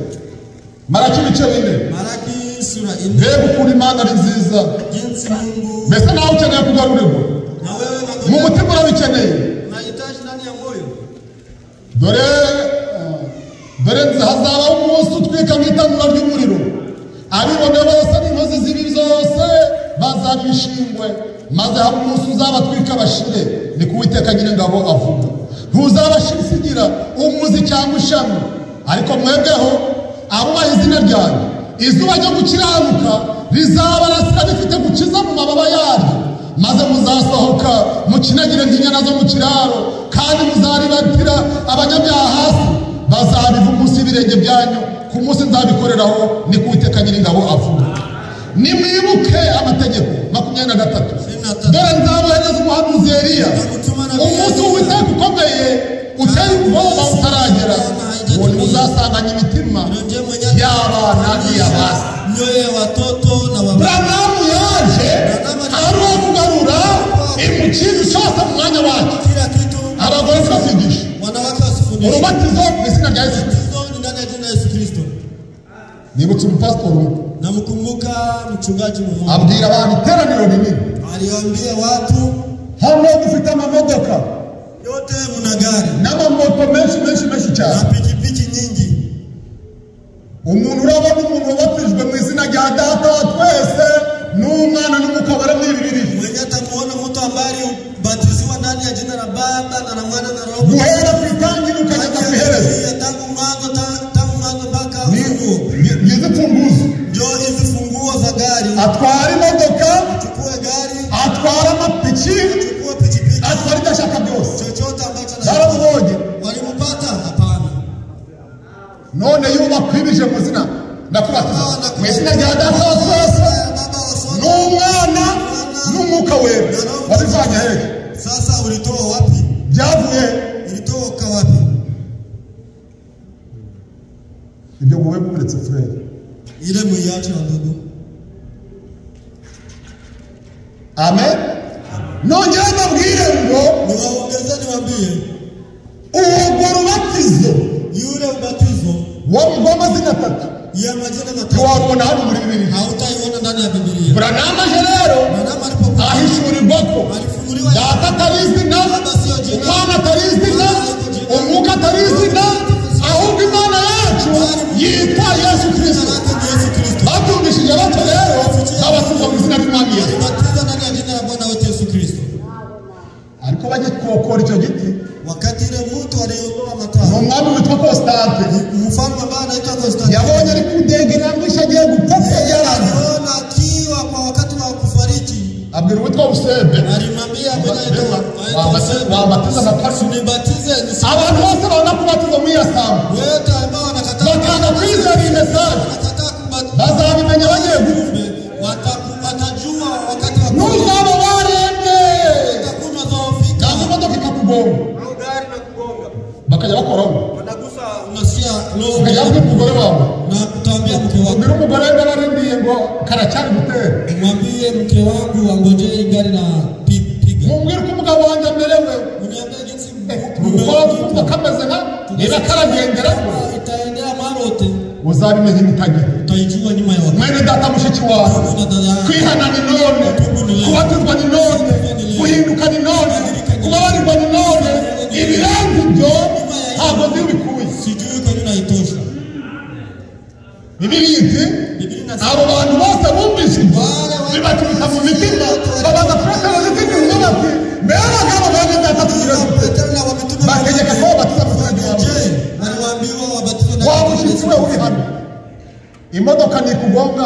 [SPEAKER 1] Malaki ibice bine.
[SPEAKER 2] Malaki sura 4.
[SPEAKER 1] Mbega ukuntu Imana ari nziza!
[SPEAKER 2] Jinsi Mungu
[SPEAKER 1] Mbese nawe ukeneye kugarurirwa
[SPEAKER 2] na wewe
[SPEAKER 1] mu
[SPEAKER 2] magonjwa
[SPEAKER 1] mutima, urabikeneye.
[SPEAKER 2] unahitaji ndani ya moyo.
[SPEAKER 1] Dore dore hazabaho umunsi utwika nk'itanura ry'umuriro, abibone bose n'inkozi z'ibi zose bazaba ibishingwe, maze habe umunsi uzabatwika bashire. Ni ku Uwiteka Nyiringabo avuga. Ntuzabashisigira umuzi cyangwa ishami, ariko mwebweho abubaha izina ryanjye, izuba ryo gukiranuka rizabarasira rifite gukiza mu mababa yaryo, maze muzasohoka mukinagire nk'inyana zo mu kiraro, kandi muzaribatira abanyabyaha hasi, bazabiva munsi y'ibirenge byanyu ku munsi nzabikoreraho. Ni ku Uwiteka Nyiringabo avuga. Nimwibuke amategeko. 23. Dore nzabohereza umuhanuzi Eliya umunsi w'Uwiteka ukomeye uteye ubwoba utaragera, uwo niwo uzasanganya imitima
[SPEAKER 2] Ndio mwenye
[SPEAKER 1] y'abana n'iy'abasi.
[SPEAKER 2] mioyo ya watoto na baba.
[SPEAKER 1] Buranamu yaje ari uwo kugarura ikintu cyose mu mwanya wacyo.
[SPEAKER 2] Kila kitu
[SPEAKER 1] Abagore ntibakwigishe
[SPEAKER 2] wanawake wasifundishwe.
[SPEAKER 1] urubatizo mu izina rya Yesu Kristo.
[SPEAKER 2] Ubatizo ni ndani ya jina la Yesu Kristo.
[SPEAKER 1] Nibutse umupasitori umwe
[SPEAKER 2] Namkumbuka mchungaji mmoja
[SPEAKER 1] abwira abantu iteraniro rinini,
[SPEAKER 2] aliwaambia watu
[SPEAKER 1] hano dufite amamodoka
[SPEAKER 2] yote mna gari
[SPEAKER 1] n'amamoto menshi menshi menshi
[SPEAKER 2] na
[SPEAKER 1] cyane.
[SPEAKER 2] pikipiki nyingi.
[SPEAKER 1] Umuntu urabona umuntu wabatijwe mu izina rya Data wa twese n'Umwana n'Umwuka wera muri Bibiliya,
[SPEAKER 2] Mwenye atamuona mtu ambaye alibatiziwa ndani ya jina la Baba na la Mwana na Roho
[SPEAKER 1] guhera ku itangiriro ukageza ku iherezo,
[SPEAKER 2] Tangu mwanzo mpaka ufunuo.
[SPEAKER 1] Ni izi mfunguzo. None yuba kwibije mu zina ndakubatiza mu izina rya Data wa twese n'Umwana n'Umwuka Wera. Wabivanye hehe?
[SPEAKER 2] Sasa ulitoa wapi?
[SPEAKER 1] Byavuye
[SPEAKER 2] Ilitoka wapi?
[SPEAKER 1] Ibyo wowe muretse frere.
[SPEAKER 2] Ile muiache wa ndugu.
[SPEAKER 1] Amen. Nongere mbabwire ngo
[SPEAKER 2] Niwaongeze niwaambie
[SPEAKER 1] urwo rubatizo
[SPEAKER 2] yule ubatizo
[SPEAKER 1] w'amazina atatu
[SPEAKER 2] ya majina matatu
[SPEAKER 1] ntiwarubona hano muri Bibiliya.
[SPEAKER 2] hautaiona ndani ya Biblia.
[SPEAKER 1] Branham aje rero
[SPEAKER 2] Branham alipokuja
[SPEAKER 1] ahishurirwa ko
[SPEAKER 2] alifunuliwa
[SPEAKER 1] Data atari izina, Umwana atari izina, Umwuka atari izina, ahubwo Imana yacu yitwa Yesu
[SPEAKER 2] jina
[SPEAKER 1] Kristo.
[SPEAKER 2] lake ni Yesu Kristo.
[SPEAKER 1] Babyumvishije batyo rero babatiza mu izina ry'Umwami Yesu.
[SPEAKER 2] Alibatiza ndani ya jina la Bwana wetu Yesu Kristo.
[SPEAKER 1] Ariko bagikokora icyo giti
[SPEAKER 2] Wakati ile mtu aliondoa
[SPEAKER 1] ni
[SPEAKER 2] matawi,
[SPEAKER 1] umwami witwa Constante
[SPEAKER 2] mfalme ambaye anaitwa Konstantino
[SPEAKER 1] yabonye ari kudegera mwinshi agiye gupfa yaranze
[SPEAKER 2] aliona akiwa kwa wakati wa kufariki,
[SPEAKER 1] abwira uwitwa Usebe
[SPEAKER 2] alimwambia mwenye anaitwa
[SPEAKER 1] wambatiza amapasi
[SPEAKER 2] nibatize nisi
[SPEAKER 1] abantu bose banga kubatiza muri yasambu
[SPEAKER 2] wote ambao wanakataa
[SPEAKER 1] bakanga kwizera iyi mesaje
[SPEAKER 2] wanakataa kubatizwa
[SPEAKER 1] bazabimenya bagiye gupfa.
[SPEAKER 2] watajua wakati wa
[SPEAKER 1] Nuzaba warembye
[SPEAKER 2] utakunywa zoofika
[SPEAKER 1] cyangwa imodoka ikakugonga
[SPEAKER 2] au gari na kugonga
[SPEAKER 1] bakajya bakoraho
[SPEAKER 2] wanagusa, unasikia roho
[SPEAKER 1] ukajya kubwira umugore wawe
[SPEAKER 2] na utaambia mke wako,
[SPEAKER 1] ubwira umugore we ndabarindiye ngo karacyari gutera
[SPEAKER 2] mwambie mke wangu angojee gari na piga,
[SPEAKER 1] mubwire uko umugabo wanjye amerewe
[SPEAKER 2] uniambie jinsi
[SPEAKER 1] turi gukora twumva kameze nka niba karagendera
[SPEAKER 2] itaendea marote,
[SPEAKER 1] uzabimenya imitagihe.
[SPEAKER 2] utaijua nyuma ya wakati.
[SPEAKER 1] Mwene data mushiki wawe
[SPEAKER 2] Ndugu na dada yangu,
[SPEAKER 1] kwihana ni none, kubatizwa ni none, guhinduka ni none, kubabarirwa ni none. Ibirenze ibyo ntabwo nzi ubikuye.
[SPEAKER 2] sijui kwa nini naitosha.
[SPEAKER 1] Bibiliya iti
[SPEAKER 2] Biblia inasema
[SPEAKER 1] abo bantu bose bumvise ibyo bibaturutsa mu mitima babanza kurekana n'izindi ntumwa bati mbere abagabo bene data tugira dute
[SPEAKER 2] Petero na wamitume
[SPEAKER 1] bategeka ko babatiza mu izina rya
[SPEAKER 2] je,
[SPEAKER 1] Yesu.
[SPEAKER 2] waliwaambiwa wabatizwe na
[SPEAKER 1] Waba ushyitsi we uri hano imodoka ntikugonga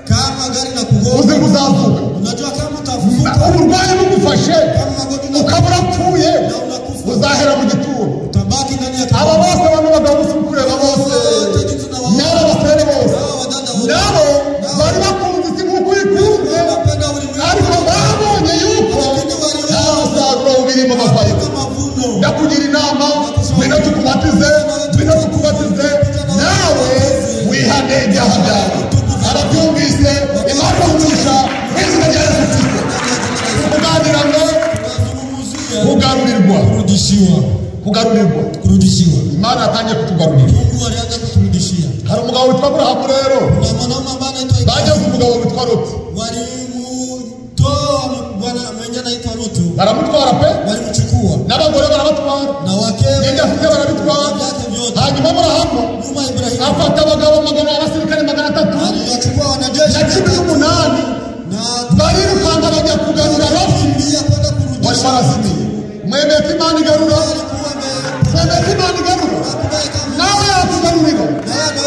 [SPEAKER 2] kama gari na
[SPEAKER 1] uzi
[SPEAKER 2] kugonga,
[SPEAKER 1] ngo uzazuka
[SPEAKER 2] unajua kama utafufuka,
[SPEAKER 1] uburwayi bugufashe
[SPEAKER 2] kama magonjwa
[SPEAKER 1] ukaba urapfuye
[SPEAKER 2] na unakufa,
[SPEAKER 1] uzahera mu gituro.
[SPEAKER 2] utabaki ndani ya
[SPEAKER 1] Aba bose bano bagabo uzi kureba bose
[SPEAKER 2] wote jinsi tunawaona
[SPEAKER 1] n'aba basore bose
[SPEAKER 2] hawa wadada wote
[SPEAKER 1] nabo bari bakunze isi nk'uko uyikunze
[SPEAKER 2] wanapenda ulimwengu,
[SPEAKER 1] ariko babonye yuko nta musaruro ubirimo bavayo.
[SPEAKER 2] kama mavuno.
[SPEAKER 1] Ndakugira inama ngwino tukubatize, ngwino tukubatize nawe wihane ibyaha byawe. Ababyumvise Imana umugisha mu izina rya Yesu Kristo. Kuganira ngo
[SPEAKER 2] Tunazungumzia
[SPEAKER 1] kugarurirwa,
[SPEAKER 2] kurudishiwa,
[SPEAKER 1] kugarurirwa.
[SPEAKER 2] kurudishiwa.
[SPEAKER 1] Imana yatangiye kutugarurira.
[SPEAKER 2] Mungu alianza kuturudishia.
[SPEAKER 1] Hari umugabo witwa Aburahamu rero
[SPEAKER 2] Kuna mwanaume ambaye anaitwa
[SPEAKER 1] bageze umugabo witwa Loti
[SPEAKER 2] walimutoa bwana mwenye anaitwa Lutu,
[SPEAKER 1] baramutwara pe
[SPEAKER 2] walimchukua
[SPEAKER 1] n'abagore barabatwara
[SPEAKER 2] na wakewe
[SPEAKER 1] n'ibyo afite barabitwara.
[SPEAKER 2] vyake vyote.
[SPEAKER 1] Hanyuma Aburahamu
[SPEAKER 2] Nyuma Ibrahimu
[SPEAKER 1] afata abagabo magana abasirikare 300
[SPEAKER 2] aliwachukua wanajeshi
[SPEAKER 1] na 18
[SPEAKER 2] na
[SPEAKER 1] barirukanka bajya kugarura Loti
[SPEAKER 2] kukimbia kwenda
[SPEAKER 1] wari
[SPEAKER 2] kurudisha.
[SPEAKER 1] barazimiye. Mwemeye ko Imana igarura,
[SPEAKER 2] Alikuwa
[SPEAKER 1] mwemeye ko Imana igarura,
[SPEAKER 2] amekubali kama
[SPEAKER 1] nawe yakugarurira,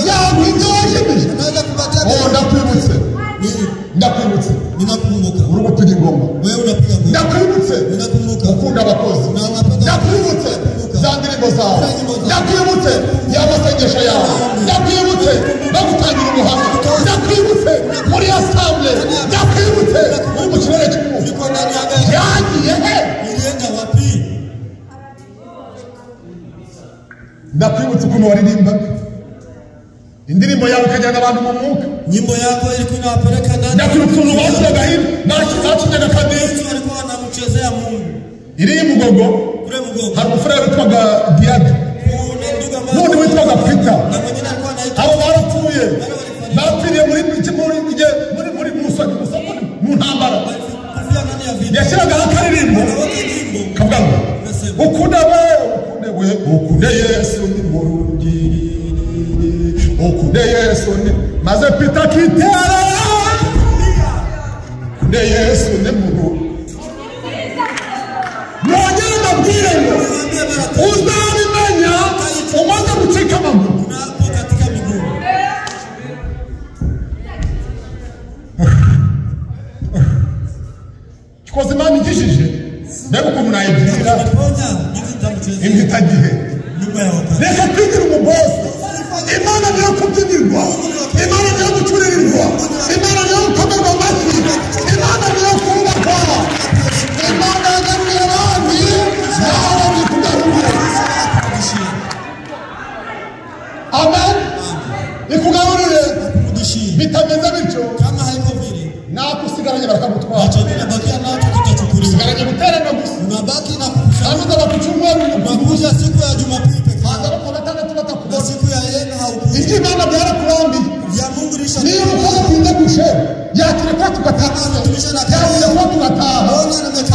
[SPEAKER 1] yaguha ibyo wajimije.
[SPEAKER 2] anaweza kupatia
[SPEAKER 1] Oh, ndakwibutse,
[SPEAKER 2] nini?
[SPEAKER 1] ndakwibutse
[SPEAKER 2] Ninakumbuka
[SPEAKER 1] uri gupiga ingoma,
[SPEAKER 2] wewe unapiga ngoma,
[SPEAKER 1] ndakwibutse
[SPEAKER 2] ninakumbuka
[SPEAKER 1] ukunda abakozi,
[SPEAKER 2] na unapenda
[SPEAKER 1] ndakwibutse za ndirimbo zawe, ndakwibutse ya masengesho yawe, ndakwibutse bagutangira ubuhamya, ndakwibutse muri assemble, ndakwibutse uri mu kirere cy'umwuka.
[SPEAKER 2] ulikuwa ndani ya gari,
[SPEAKER 1] Byagiye he?
[SPEAKER 2] ilienda wapi?
[SPEAKER 1] Ndakwibutse ukuntu waririmbaga indirimbo yawe ikajyana abantu mu mwuka.
[SPEAKER 2] Nyimbo yako ilikuwa inawapeleka ndani.
[SPEAKER 1] Ndakwibutse ukuntu bashyiraga hino bacinyaga akadiho
[SPEAKER 2] Yesu alikuwa anamchezea Mungu
[SPEAKER 1] iriya mugogo.
[SPEAKER 2] kule mgogo.
[SPEAKER 1] Hari umufurere witwaga Diade
[SPEAKER 2] Kuna ndugu ambaye
[SPEAKER 1] n'undi witwaga Peter.
[SPEAKER 2] na mwingine alikuwa anaitwa
[SPEAKER 1] Abo barapfuye, bapfiriye muri muri muri muri muri mu ntambara.
[SPEAKER 2] walikufia ndani ya vita.
[SPEAKER 1] Yashyiragaho akaririmbo
[SPEAKER 2] Wote nyimbo
[SPEAKER 1] kavuga ngo ukunde we ukunde we ukunde Yesu ni murungi ukunde Yesu ni maze Peter akitera ukunde Yesu ni murungi. Mwongere mbabwire ngo
[SPEAKER 2] niwaambie mara tatu
[SPEAKER 1] uzabimenya umaze gucika amaguru.
[SPEAKER 2] unapo katika miguu.
[SPEAKER 1] Kikoze Imana igishije mbega ukuntu nayibwira
[SPEAKER 2] Niponya jinsi nitamchezea
[SPEAKER 1] impitagihe.
[SPEAKER 2] nyuma ya wakati.
[SPEAKER 1] Reka kwigira umubosi. Imana niyo kubyinirwa, Imana niyo gucuririrwa, Imana niyo gukomerwa amashyi, Imana niyo kubakwa. Imana yagaruye abandi, nawe ikugarurire. Amen. Ikugarurire. Bitameze bityo,
[SPEAKER 2] kama haiko vile,
[SPEAKER 1] nako usigaranye barakagutwara.
[SPEAKER 2] Unabakia nacho kitachukuliwa.
[SPEAKER 1] Usigaranye guterana gusa.
[SPEAKER 2] Unabaki na kukusanya.
[SPEAKER 1] Kandi ku cyumweru
[SPEAKER 2] unakuja siku ya Jumapili pekee.
[SPEAKER 1] Na
[SPEAKER 2] siku ya yenu haukuja.
[SPEAKER 1] Ibyo Imana byarakurambiye.
[SPEAKER 2] Ya Mungu lisha.
[SPEAKER 1] Niba ukoze kuza gushe, yakire tugataha. Yakire tugataha.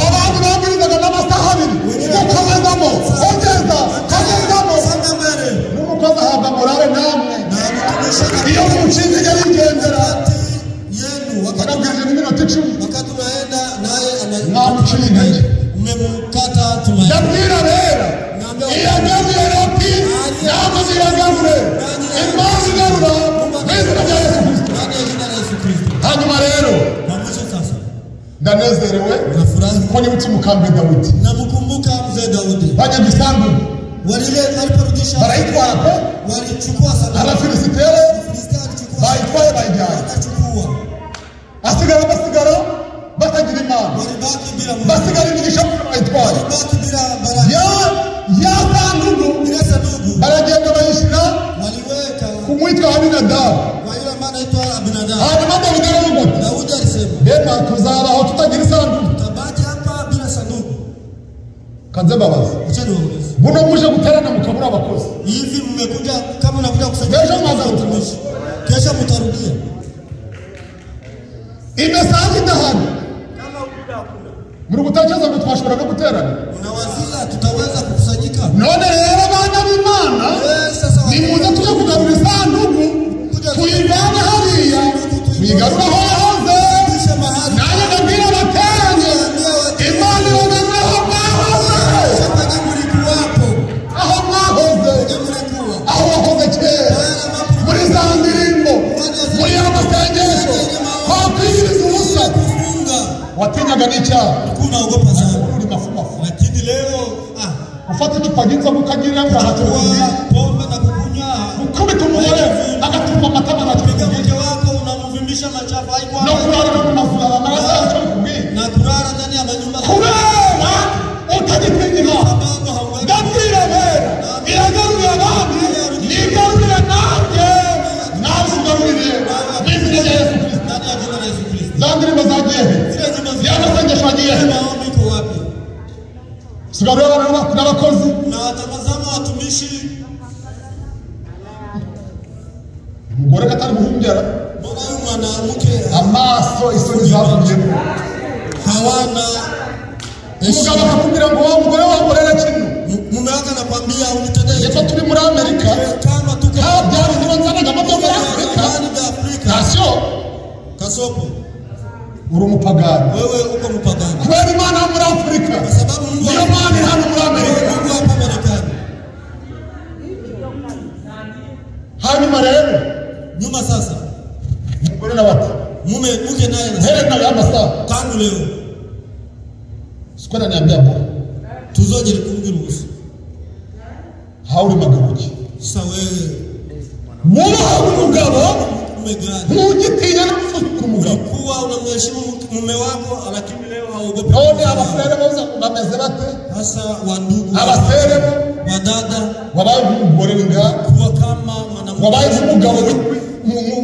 [SPEAKER 1] Abantu bambirizaga n'amasaha abiri. Ukomezamo, ongeza, kagezamo. N'umukozi ahabwa morale namwe. Iyo mucinze yarigendera. Wakati n'iminota 10.
[SPEAKER 2] Wakati unaenda naye
[SPEAKER 1] anamuciye intege.
[SPEAKER 2] Umemkata tumaini.
[SPEAKER 1] Ndabwira rero. Iyagaruye Loti, namwe iyagarure. Imana igarura mu izina rya Yesu Kristo. Hanyuma rero ndanezerewe ko nibutse umukambwe Dawudi.
[SPEAKER 2] Namukumbuka mzee Daudi.
[SPEAKER 1] Banyaga isanduku.
[SPEAKER 2] Waliporudisha
[SPEAKER 1] barayitwara pe.
[SPEAKER 2] Walichukua sanduku.
[SPEAKER 1] Abafilisitiya bayitwaye bayijyanye. Asigara basigara batagira Imana. Basigara imigisha bayitwaye. Ya sanduku baragenda bayishyira ku mwitwa Abinadabu. Hanyuma Dawudi aravuga ati, reka tuzabaho tutagira isanduku. Kanze mbabaze, buno muje guterana mukabura abakozi.
[SPEAKER 2] Hivi mmekuja kama unakuja kusaidia,
[SPEAKER 1] kesho mwazarudia,
[SPEAKER 2] kesho mtarudia.
[SPEAKER 1] Imesaje idahari. Muri gutekereza ngo twashobora no guterana.
[SPEAKER 2] Unawazia tutaweza kukusanyika.
[SPEAKER 1] None rero bana b'Imana, nimuze tujye kugarura isanduku, tuyivane hariya, tuyigarure aho yahoze. Nanjye ndabwira abateranye, Imana ibagarure aho mwahoze. Aho mwahoze, aho wahoze kera, muri za ndirimbo, muri ya masengesho, wakwiriza ubusa. Watinyaga n'icyaha.
[SPEAKER 2] Unaogopa sana.
[SPEAKER 1] Uri mafu mafu.
[SPEAKER 2] Lakini leo
[SPEAKER 1] ufata icupa ry'inzoga ukagira ngo
[SPEAKER 2] kunywa pombe na kukunywa.
[SPEAKER 1] Ukubita umugore agatuma amatama
[SPEAKER 2] anapiga mke wako unamvimbisha machafu haiko.
[SPEAKER 1] No kurara mu mafu amaraso yacu kubwi.
[SPEAKER 2] Na kurara ndani ya manyumba.
[SPEAKER 1] Kurara utagitinya Imana. Ndabwira rero iragarurira abandi, nigarurira nanjye, nawe ugarurire mu izina rya Yesu Kristo.
[SPEAKER 2] Ndani ya jina la Yesu Kristo.
[SPEAKER 1] Za ndirimbo zagiye he? Ya masengesho agiye he? Sigarura abantu n'abakozi.
[SPEAKER 2] Na watazama watumishi.
[SPEAKER 1] Umugore katari guhumbyara.
[SPEAKER 2] Mbona huyu mwanamke
[SPEAKER 1] amaso isoni zavuyemo.
[SPEAKER 2] Hawana.
[SPEAKER 1] Umugabo akakubwira ngo wa mugore wankorera kino.
[SPEAKER 2] Mume wako anakwambia unitendee.
[SPEAKER 1] Yepfo turi muri Amerika.
[SPEAKER 2] Kama tuko
[SPEAKER 1] ha byari nzanaga byo muri Afrika. Kasio.
[SPEAKER 2] Kasopo.
[SPEAKER 1] Uri umupagani.
[SPEAKER 2] Wewe uko mpagani.
[SPEAKER 1] Kubera Imana muri Afrika.
[SPEAKER 2] Kwa sababu Mungu
[SPEAKER 1] niyo Mana iri hano muri Amerika.
[SPEAKER 2] Mungu hapa Marekani.
[SPEAKER 1] Hanyuma rero
[SPEAKER 2] nyuma sasa
[SPEAKER 1] umugore nawe ati
[SPEAKER 2] mume mke naye
[SPEAKER 1] anasema nawe amasaha
[SPEAKER 2] tangu leo.
[SPEAKER 1] Sikuwa ananiambia bwana.
[SPEAKER 2] Tuzongere kumbwira ubusa.
[SPEAKER 1] Hauri magabuki.
[SPEAKER 2] Sasa wewe
[SPEAKER 1] wubaha umugabo ntugitinya no gusuzugura umugabo.
[SPEAKER 2] Ulikuwa unamheshimu mume wako lakini leo haogopi.
[SPEAKER 1] None abafurere boza bameze bate?
[SPEAKER 2] Hasa wandugu,
[SPEAKER 1] abasere
[SPEAKER 2] wadada,
[SPEAKER 1] wabaye umugore w'ingabo,
[SPEAKER 2] kuwa kama mwanamke,
[SPEAKER 1] wabaye umugabo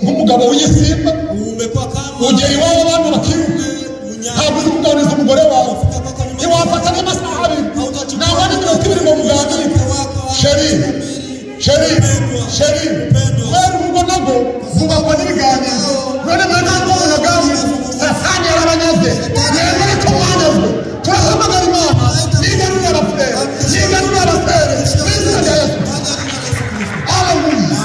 [SPEAKER 1] nk'umugabo w'igisimba,
[SPEAKER 2] umekuwa kama
[SPEAKER 1] ugera iwawe abantu bakiruka, ntabwo uzi kuganiriza umugore wawe, ntiwafata n'amasaha abiri nangwa n'iminota ibiri ngo muganire. Sheri, sheri, sheri, kubera urugo nabwo rwubakwa n'ibiganiro. None mwe ntabwo munaganira, Satani yarabanyaze, yemere ko mwanyazwe. Turahamagara Imana, nigarurire abafurere, nigarurire abasere, mu izina rya Yesu. Haleluya.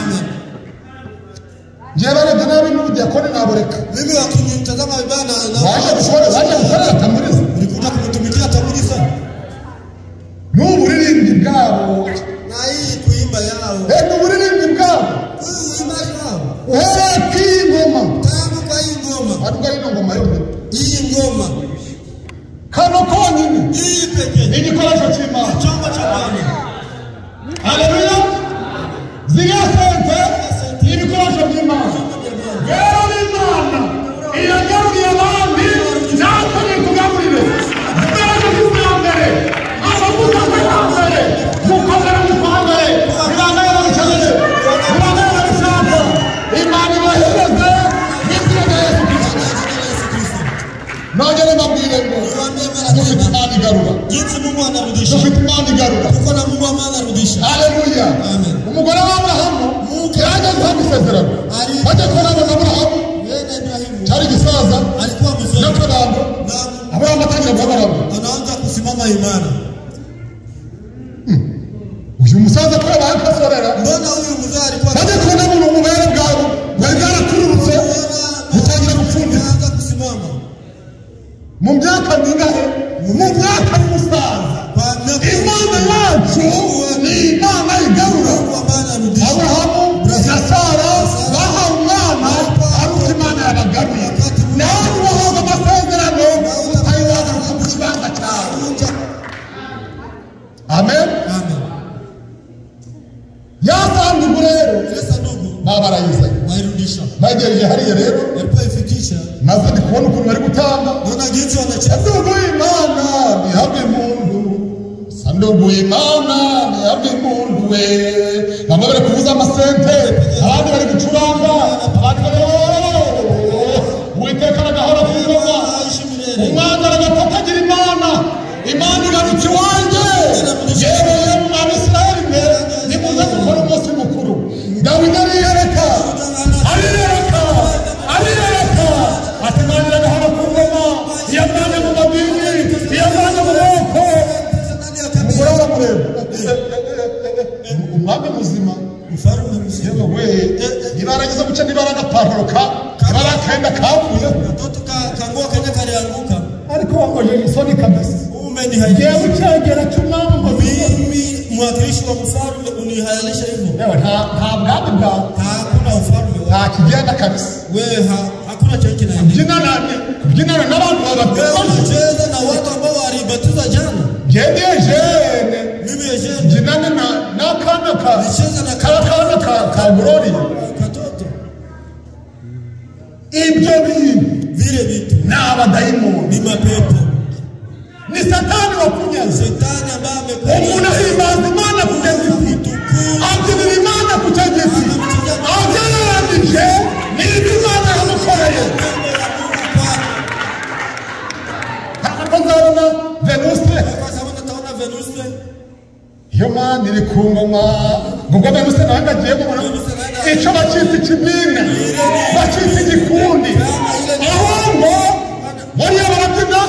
[SPEAKER 1] Njyewe barebye nabi n'ubudiyakoni nabureka.
[SPEAKER 2] Mimi wakinitazama vibaya na
[SPEAKER 1] waje gukorera Tamuriza.
[SPEAKER 2] Nilikuja kumtumikia Tamuriza.
[SPEAKER 1] N'uburirimbyi bwabo
[SPEAKER 2] na hii kuimba yao.
[SPEAKER 1] N'uburirimbyi bwabo.
[SPEAKER 2] Uimbaji wao.
[SPEAKER 1] Uhereye ku iyi ngoma.
[SPEAKER 2] Tangu kwa hii ngoma.
[SPEAKER 1] Ariko ari ino ngoma yonyine.
[SPEAKER 2] Hii ngoma.
[SPEAKER 1] Kano konyine.
[SPEAKER 2] Hii pekee.
[SPEAKER 1] Ni igikoresho cy'Imana.
[SPEAKER 2] Chombo cha Bwana.
[SPEAKER 1] Haleluya. Ziriya sente Dufite Imana igarura.
[SPEAKER 2] Jinsi Mungu anarudisha.
[SPEAKER 1] Dufite Imana igarura.
[SPEAKER 2] Tuko na Mungu ambaye anarudisha.
[SPEAKER 1] Haleluya.
[SPEAKER 2] Amen.
[SPEAKER 1] Umugore wa Aburahamu yageze hano isezerano. Bajya kubona Aburahamu
[SPEAKER 2] Yeye na Ibrahimu
[SPEAKER 1] cyari gisaza
[SPEAKER 2] alikuwa mzee
[SPEAKER 1] n'akabando.
[SPEAKER 2] na
[SPEAKER 1] Aburahamu atangira guhagarara.
[SPEAKER 2] anaanza kusimama imara.
[SPEAKER 1] Uyu musaza ko yabaye akasorera.
[SPEAKER 2] Mbona huyu mzee alikuwa
[SPEAKER 1] Bajya kubona mu bubere bwabo bwari bwarakururutse butangira gupfundika.
[SPEAKER 2] anaanza kusimama
[SPEAKER 1] Mu myaka mingahe? Mu myaka y'umusaza.
[SPEAKER 2] kwa miaka
[SPEAKER 1] Imana yacu ni Imana igarura.
[SPEAKER 2] Mungu ambaye anarudisha.
[SPEAKER 1] Aburahamu na Sara bahawe umwana ari uko Imana yabagaruye. Nawe wahabwa amasezerano utari wagaruka mu kibanza cyawe. Amen.
[SPEAKER 2] Amen.
[SPEAKER 1] Ya sanduku rero
[SPEAKER 2] Ile sanduku
[SPEAKER 1] baba barayizanye
[SPEAKER 2] wairudisha.
[SPEAKER 1] bagejeje hariya rero
[SPEAKER 2] Walipoifikisha
[SPEAKER 1] maze ndi kubona ukuntu bari gutamba.
[SPEAKER 2] naona jinsi wanacheza.
[SPEAKER 1] Sanduku y'Imana ntihabwe impundu, sanduku y'Imana ntihabwe impundu we. Bamwe bari kuvuza amasente, abandi bari gucuranga, abandi bari Uwiteka aragahora ku ngoma.
[SPEAKER 2] Aishi milele.
[SPEAKER 1] Umwana aragatagira Imana, Imana igarutse iwanjye. Yewe yemwe mwa Bisirayeli mwe, nimuze gukora umunsi mukuru. Dawidi ariyereka, ariyereka, ariyereka ati Imana iragahora ku ngoma, iyavanye mu madini, iyavanye mu moko.
[SPEAKER 2] Ndani ya
[SPEAKER 1] Umugore
[SPEAKER 2] kabila
[SPEAKER 1] aramureba, umwami muzima
[SPEAKER 2] mfalme mzima.
[SPEAKER 1] yewe we, niba yaragize guca, niba ari agapantaro ka, niba ari akenda kavuye,
[SPEAKER 2] Katoto kanguo kenye kalianguka.
[SPEAKER 1] ariko wakojeje isoni kabisa.
[SPEAKER 2] Umenihailisha.
[SPEAKER 1] Yewe cyegera cy'umwami ngo
[SPEAKER 2] Mimi mwakilishi wa mfalme unihailisha hivyo.
[SPEAKER 1] yewe nta bwami bwawe,
[SPEAKER 2] Hakuna ufalme wa
[SPEAKER 1] nta kigenda kabisa.
[SPEAKER 2] wewe, hakuna chenye kinaendelea.
[SPEAKER 1] Kubyinana n'abantu
[SPEAKER 2] Wewe
[SPEAKER 1] babatizwa
[SPEAKER 2] unacheza na watu ambao walibatizwa jana.
[SPEAKER 1] ngendeye jene
[SPEAKER 2] Mimi yeye
[SPEAKER 1] mbyinane n'akana ka
[SPEAKER 2] nicheza na
[SPEAKER 1] k'akana ka Gloria.
[SPEAKER 2] katoto.
[SPEAKER 1] Ibyo bintu
[SPEAKER 2] Vile vitu
[SPEAKER 1] ni abadayimoni,
[SPEAKER 2] ni mapepo.
[SPEAKER 1] ni Satani wakunyaze.
[SPEAKER 2] Shetani ambaye amekuja
[SPEAKER 1] Umuntu ahimbaza Imana ku giti, abyinira Imana ku cyo giti, agereranije n'ibyo Imana yamukoreye. Ntabwo nzabona Venuste
[SPEAKER 2] kwa sababu nataona Venuste
[SPEAKER 1] iyo Mana iri ku ngoma, ubwo Venuste nawe ngagiye mubona icyo bacyita ikimina, bacyita igikundi, ahubwo bariya barabyina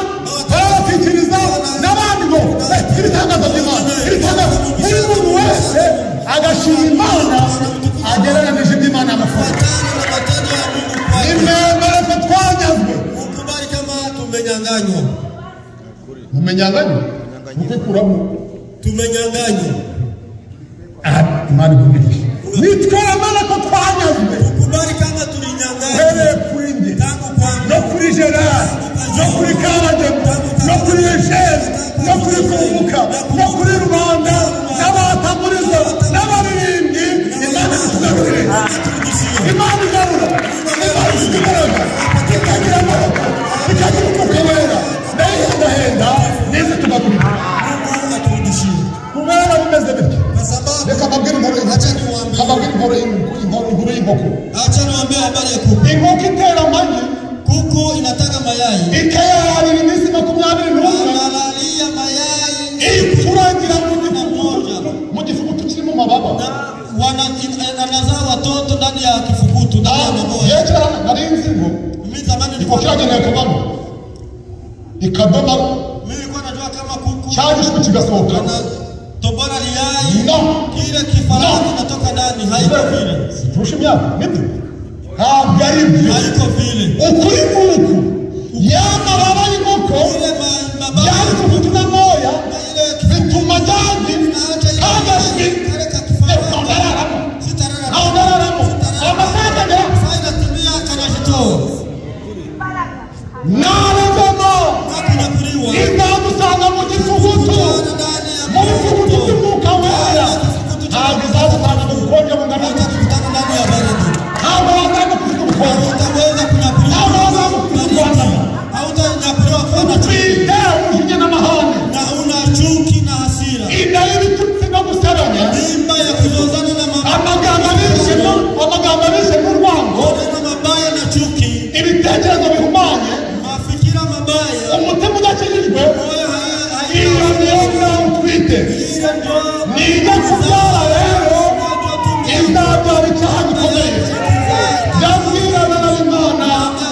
[SPEAKER 1] barabatikiriza n'abandi ngo ibitangaza by'Imana, ibitangaza. Buri muntu wese agashima Imana agereranije ibyo Imana yamukoreye.
[SPEAKER 2] fatana na matendo ya Mungu kwake.
[SPEAKER 1] Nimwemere ko twanyazwe.
[SPEAKER 2] Ukubali kama tumenyang'anywa.
[SPEAKER 1] Mumenyanganywa mukikuramo.
[SPEAKER 2] Tumenyang'anywa.
[SPEAKER 1] Imana igumirishe. Nitwemere ko twanyazwe
[SPEAKER 2] Ukubali kama tulinyang'anywa
[SPEAKER 1] uhereye kuri njye
[SPEAKER 2] tangu kwangu
[SPEAKER 1] no kuri Gerard no kuri Kabagema no kuri Eugene no kuri Kunguka no kuri Rubanda n'abatamuriza n'abaririmbyi. Imana itugarurire. Imana igarura, Imana ifite imbaraga, ikagira amaboko, ikagira umwuka wera, ndayihendahenda nize tugarurire.
[SPEAKER 2] Mungu aturudishie.
[SPEAKER 1] Kubera bimeze bityo,
[SPEAKER 2] Kwa sababu
[SPEAKER 1] reka mbabwire inkuru
[SPEAKER 2] acha niwaambie,
[SPEAKER 1] mbabwire inkuru y'inkoko.
[SPEAKER 2] acha niwaambie habari ya kuku.
[SPEAKER 1] Inkoko itera amagi
[SPEAKER 2] Kuku inataka mayai,
[SPEAKER 1] ikayararira iminsi 21,
[SPEAKER 2] analalia mayai
[SPEAKER 1] ituragira mu gifugutu kiri mu mababa.
[SPEAKER 2] na anazaa watoto ndani ya kifukutu, ndani ya maboya.
[SPEAKER 1] Yewe nari nzi ngo
[SPEAKER 2] Mimi zamani
[SPEAKER 1] inkoko
[SPEAKER 2] nilikuwa
[SPEAKER 1] yagenewe kubamo ikadoma
[SPEAKER 2] mimi nilikuwa najua kama kuku
[SPEAKER 1] cya gishwi kigasohoka.
[SPEAKER 2] anatobora liyai
[SPEAKER 1] No.
[SPEAKER 2] kile kifaranga kinatoka ndani, haiko vile,
[SPEAKER 1] Siturusha imyaka nibyo, ntabwo ari byo.
[SPEAKER 2] haiko vile.
[SPEAKER 1] Ukuri nguku ya mababa y'inkoko
[SPEAKER 2] Ile mababa
[SPEAKER 1] byari n'amoya
[SPEAKER 2] na ile
[SPEAKER 1] bituma jyagi
[SPEAKER 2] kinaacha ile
[SPEAKER 1] kagashwi
[SPEAKER 2] kale ka kifaranga
[SPEAKER 1] ntararamo
[SPEAKER 2] sitarara
[SPEAKER 1] aho ntararamo amasaha akagera
[SPEAKER 2] saa inatimia kanajitoa
[SPEAKER 1] nabavamo
[SPEAKER 2] na kunyakuliwa
[SPEAKER 1] izadusanga mu gifugutu,
[SPEAKER 2] ndani ya
[SPEAKER 1] mu bifugutu by'umwuka wera. Ntabwo izadusanga mu bukonje bungana gutya.
[SPEAKER 2] utakutana ndani ya baridi,
[SPEAKER 1] Ntabwo wazanga kufite ubukonje,
[SPEAKER 2] hautaweza kunyakuliwa
[SPEAKER 1] ntabwo wazanga kufite
[SPEAKER 2] baridi,
[SPEAKER 1] urwandama.
[SPEAKER 2] hautanyakuliwa kwa na
[SPEAKER 1] Utwite umujinya n'amahane, dufite. Nijya kubyara rero izabyara icyaha gikomeye. Ndabwirana n'Imana,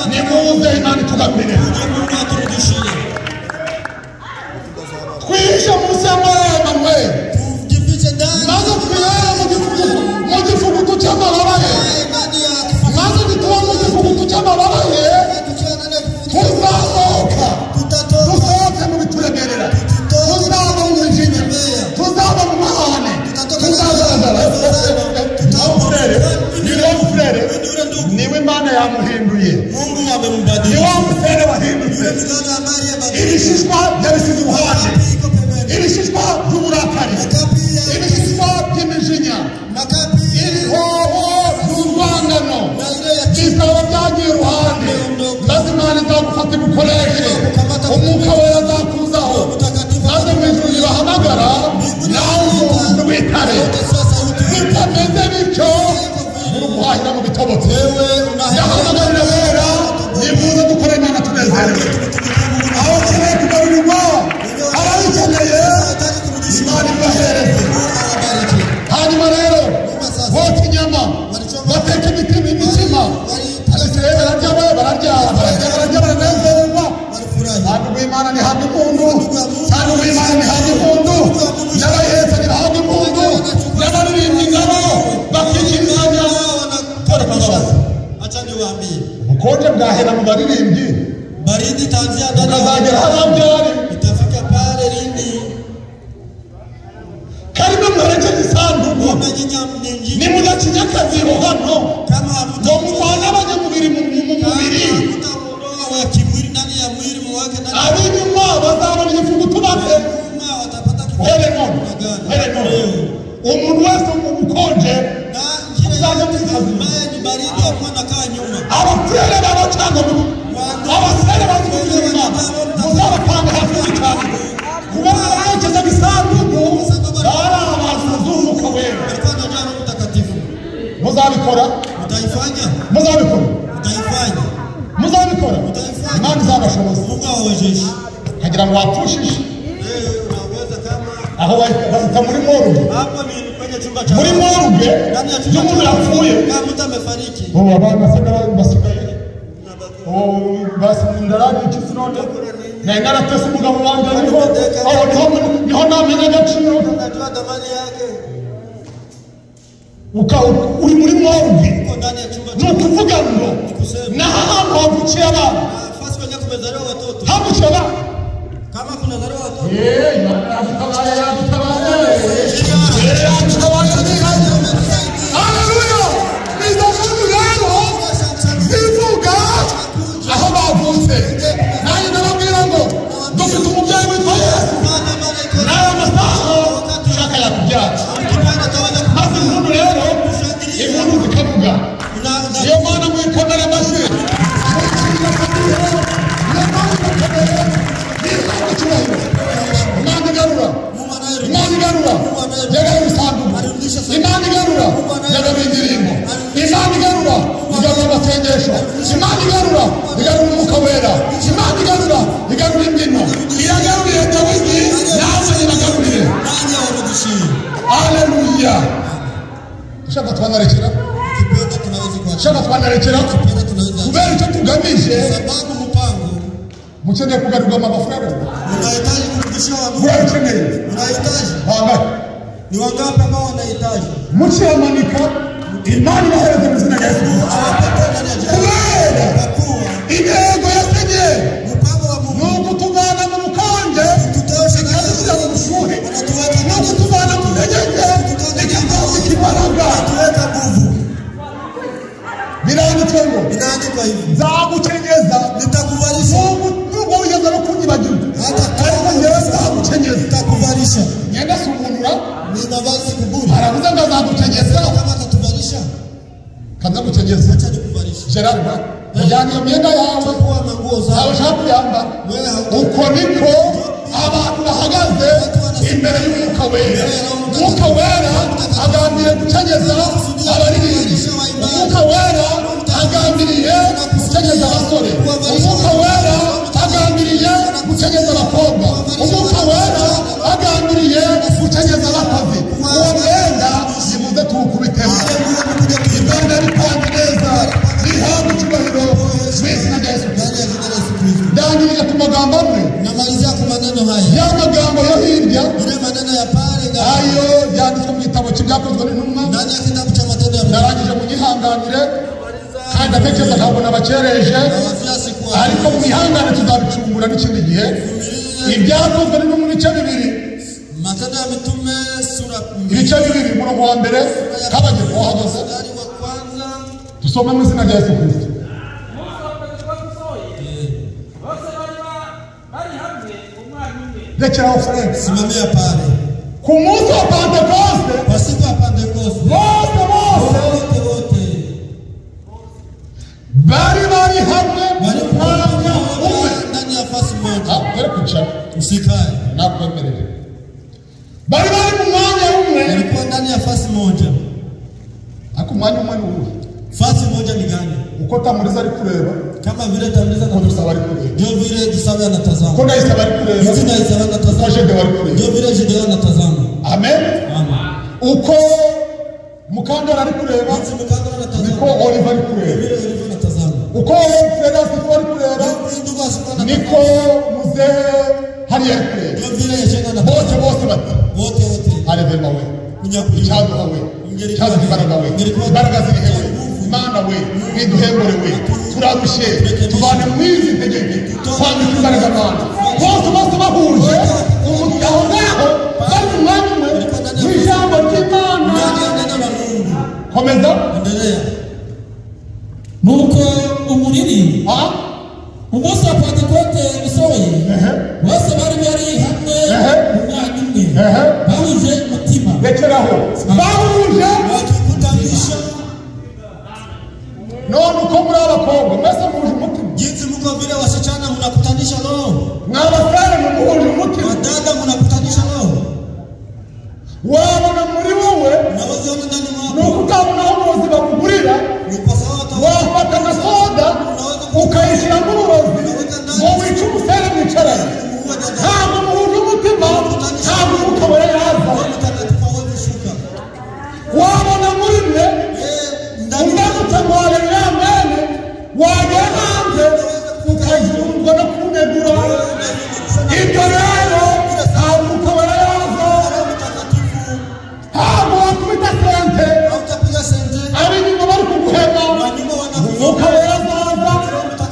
[SPEAKER 1] nimuze Imana itugamire. Twihishe munsi y'amababa ya Emanuweli, maze twibere mu gifugutu cy'amababa ye, maze nituba mu gifugutu cy'amababa ye tuzasohoka, dusohoke mu bituremerera, tuzaba mu mijinya, tuzaba mu mahane, tuzagaragara. Ni wa mufurere, niwe Imana yamuhinduye, ni wa mufurere wahindutse. Ibishishwa yabisize iruhande, ibishishwa by'uburakari, ibishishwa by'imijinya, ibihoho by'urwangano bizaba byagiye iruhande. Maze Imana izagufata igukoreshe, umwuka wera azakuzaho, maze mu ijuru nibahamagara nawe witare. Bitameze bityo muri guhahira mu bitobotse. Yahamagarira wera, nimuze dukore Imana tunezerewe. Aho ukeneye kugarurirwa, ababikeneye Imana ibahereze. Hanyuma rero botsa inyama, bateka imitsima, Abisirayeli bararya, bararya, bararya, baranezerwa. Kandi uw'Imana ntihabwa impundu, kandi uw'Imana ntihabwa impundu, n'abayihetse ntibahabwa impundu, n'abaririmba ingabo bakikirizanya. Ubukonje bwahera mu baririmbyi, bukazagera hariya byari karimo muherekeza isanduku. Nimudacinya akaziho hano ngo muvane abanyamubiri mu mubiri, ab'inyuma bazabona igifugutu bate. Uhere none, uhere none, umuntu wese ubukonje uzajya muri kazi. Abafurere babacanga, abasore bazi kugira Imana, muzabapanga hafi y'igicaniro. Kubera baherekezaga isanduku bari abantu b'umwuka wera. Muzabikora, muzabikora, muzabikora. Imana izabashoboza. Nkagira ngo wapfushije aho bahita muri morgue, muri morgue iyo umuntu yapfuye ubu abana basigaye ndaragiye none nari naratese umugabo wanjye, ariko aho niho namenya agaciro. Uri muri morgue, ni ukuvuga ngo naho ahantu havukiye abana, havukiye abana. Haleluya! Izo nkuru rero zivuga aho bavutse. Nanjye ndababwira ngo dufite umubyeyi witwa Yesu, nawe amasaha ushaka yakubyara. Maze inkuru rero, inkuru zikavuga. Niyo Mana mwikomere amashyi, Imana igarura, Imana igarura, yagarura isanduku, Imana igarura, yagarura indirimbo, Imana igarura, igarura amasengesho, Imana igarura, igarura umwuka wera, Imana igarura, igarura imbyino, iyagaruriye Dawidi, nawe ibagarurire. Haleluya! Ushaka twanarekera, ushaka twanarekera, kubera icyo tugamije. Mukeneye kugarurwa amafaranga, murabikeneye.
[SPEAKER 2] Ni wangapi ambao wanahitaji?
[SPEAKER 1] Mukiyamanika Imana ibahereze mu izina rya Yesu. Kubera intego yasenye ni ukutuvana mu bukonje ikadushyira mu bushuhe, ni ukutuvana mu ntege nke ikatwambika imbaraga. Biranditswe ngo nzagukenyeza, nubwo wigeze no kunyibagirwa, ariko njyewe nzagukenyeza. Myenda si umunura, aravuze ngo azagukenyeza, kazagukenyeza. Gerard, ujyana iyo myenda yawe, ntawe ushaka kuyambara. Uko niko abantu bahagaze imbere y'umwuka wera. Umwuka wera agambiriye gukenyeza abaririmbyi, umwuka wera agambiriye gukenyeza abasore, umwuka wera agambiriye gukenyeza abakobwa, umwuka wera agambiriye cy'ibyakozwe n'intumwa.
[SPEAKER 2] Ndani ya kitabu cha Matendo ya Mitume.
[SPEAKER 1] Narangije, munyihanganire, kandi ndatekereza ntabwo nabakereje,
[SPEAKER 2] Nawazia siku
[SPEAKER 1] ariko mwihangane, tuzabicumbura n'ikindi gihe. Ibyakozwe n'intumwa ibice 2.
[SPEAKER 2] Matendo ya Mitume sura
[SPEAKER 1] Ibice 2, umurongo wa mbere. Kabageze wahageze?
[SPEAKER 2] Mstari wa kwanza.
[SPEAKER 1] Dusome mu izina rya Yesu Kirisito.
[SPEAKER 5] Umunsi wa Pentekoste usohoye, bose bari bari hamwe umwanya umwe.
[SPEAKER 1] Rekeraho, Frank.
[SPEAKER 2] Simamia pale.
[SPEAKER 1] Ku munsi wa Pentekoste,
[SPEAKER 2] Kwa siku ya Pentekoste,
[SPEAKER 1] bose bose
[SPEAKER 2] wote wote
[SPEAKER 1] bari bari hamwe mu
[SPEAKER 2] walikuwa
[SPEAKER 1] mwanya umwe.
[SPEAKER 2] ndani ya fasi moja.
[SPEAKER 1] Ah, dore kwicara.
[SPEAKER 2] Usikae.
[SPEAKER 1] Nakwemerera. Bari bari mu mwanya umwe.
[SPEAKER 2] Walikuwa ndani ya fasi moja.
[SPEAKER 1] Ariko umwanya umwe ni uwuhe?
[SPEAKER 2] Fasi moja ni gani?
[SPEAKER 1] Uko Tamuriza ari kureba,
[SPEAKER 2] Kama vile Tamriza
[SPEAKER 1] uko
[SPEAKER 2] na
[SPEAKER 1] Dusaba ari kureba,
[SPEAKER 2] ndio vile Dusabe anatazama.
[SPEAKER 1] uko Ndayisaba ari kureba,
[SPEAKER 2] Jinsi Ndayisaba
[SPEAKER 1] uko
[SPEAKER 2] anatazama.
[SPEAKER 1] Jede ari kureba.
[SPEAKER 2] Ndio vile Gideon anatazama.
[SPEAKER 1] Amen.
[SPEAKER 2] Amen.
[SPEAKER 1] Uko Mukandara ari kureba,
[SPEAKER 2] Jinsi Mukandara anatazama.
[SPEAKER 1] niko Oliver ari kureba.
[SPEAKER 2] Vile Oliver anatazama.
[SPEAKER 1] Uko Freda Sifu ari kureba,
[SPEAKER 2] Ndio ndugu Asifu anatazama.
[SPEAKER 1] niko muzehe hariya ari kureba.
[SPEAKER 2] Ndio vile Yeshena anatazama.
[SPEAKER 1] Bose bose bati
[SPEAKER 2] Wote wote.
[SPEAKER 1] arevema we,
[SPEAKER 2] Kunyakuliwa.
[SPEAKER 1] icyaduha we, icyaduha imbaraga we, imbaraga ziri he we? Imana we, niduhembure we, turarushye, tuvane mu izi ntege nke, twambike imbaraga Mana. Bose bose bahuje aho ngaho, bari mu mwanya umwe w'ijambo ry'Imana.
[SPEAKER 2] Ndani ya neno la Mungu.
[SPEAKER 1] Komeza.
[SPEAKER 2] Endelea.
[SPEAKER 4] Nuko umuriri
[SPEAKER 1] Ah,
[SPEAKER 4] umunsi wa Pentekote usohoye,
[SPEAKER 1] ehe,
[SPEAKER 4] bose bari bari hamwe
[SPEAKER 1] Ehe.
[SPEAKER 4] mu mwanya umwe,
[SPEAKER 1] ehe,
[SPEAKER 4] bahuje umutima.
[SPEAKER 1] Rekeraho. Bahuje.
[SPEAKER 2] Wakikutanisha.
[SPEAKER 1] None uko muri abakobwa mwese muhuje umutima?
[SPEAKER 2] Jinsi mko vile wasichana mnakutanisha roho.
[SPEAKER 1] Mwabasare muhuje umutima?
[SPEAKER 2] Wadada mnakutanisha roho.
[SPEAKER 1] Wabona muri wowe
[SPEAKER 2] Unaweza ona ndani
[SPEAKER 1] ni
[SPEAKER 2] mwako.
[SPEAKER 1] uko utabona aho uburozi bakugurira.
[SPEAKER 2] Ni kwa sababu hata
[SPEAKER 1] Wafata na soda ukayishyiramo uburozi ngo wice umusore mwicaranye.
[SPEAKER 2] muue dada.
[SPEAKER 1] Ntabwo muhuje umutima, ntabwo Umwuka Wera yaza.
[SPEAKER 2] Roho Mtakatifu hawezi shuka.
[SPEAKER 1] Wabona muri mwe
[SPEAKER 2] Eh, ndani
[SPEAKER 1] undamutse ngo haleluya mwene, wagera hanze ukazungwa no kunegura. Ibyo rero ntabwo Umwuka Wera yaza.
[SPEAKER 2] Roho Mtakatifu
[SPEAKER 1] Ntabwo wakubita sente
[SPEAKER 2] hautapiga sente.
[SPEAKER 1] ab'inyuma bari kuguhema.
[SPEAKER 2] Na nyuma
[SPEAKER 1] Umwuka
[SPEAKER 2] wanakufa.
[SPEAKER 1] Wera azaza.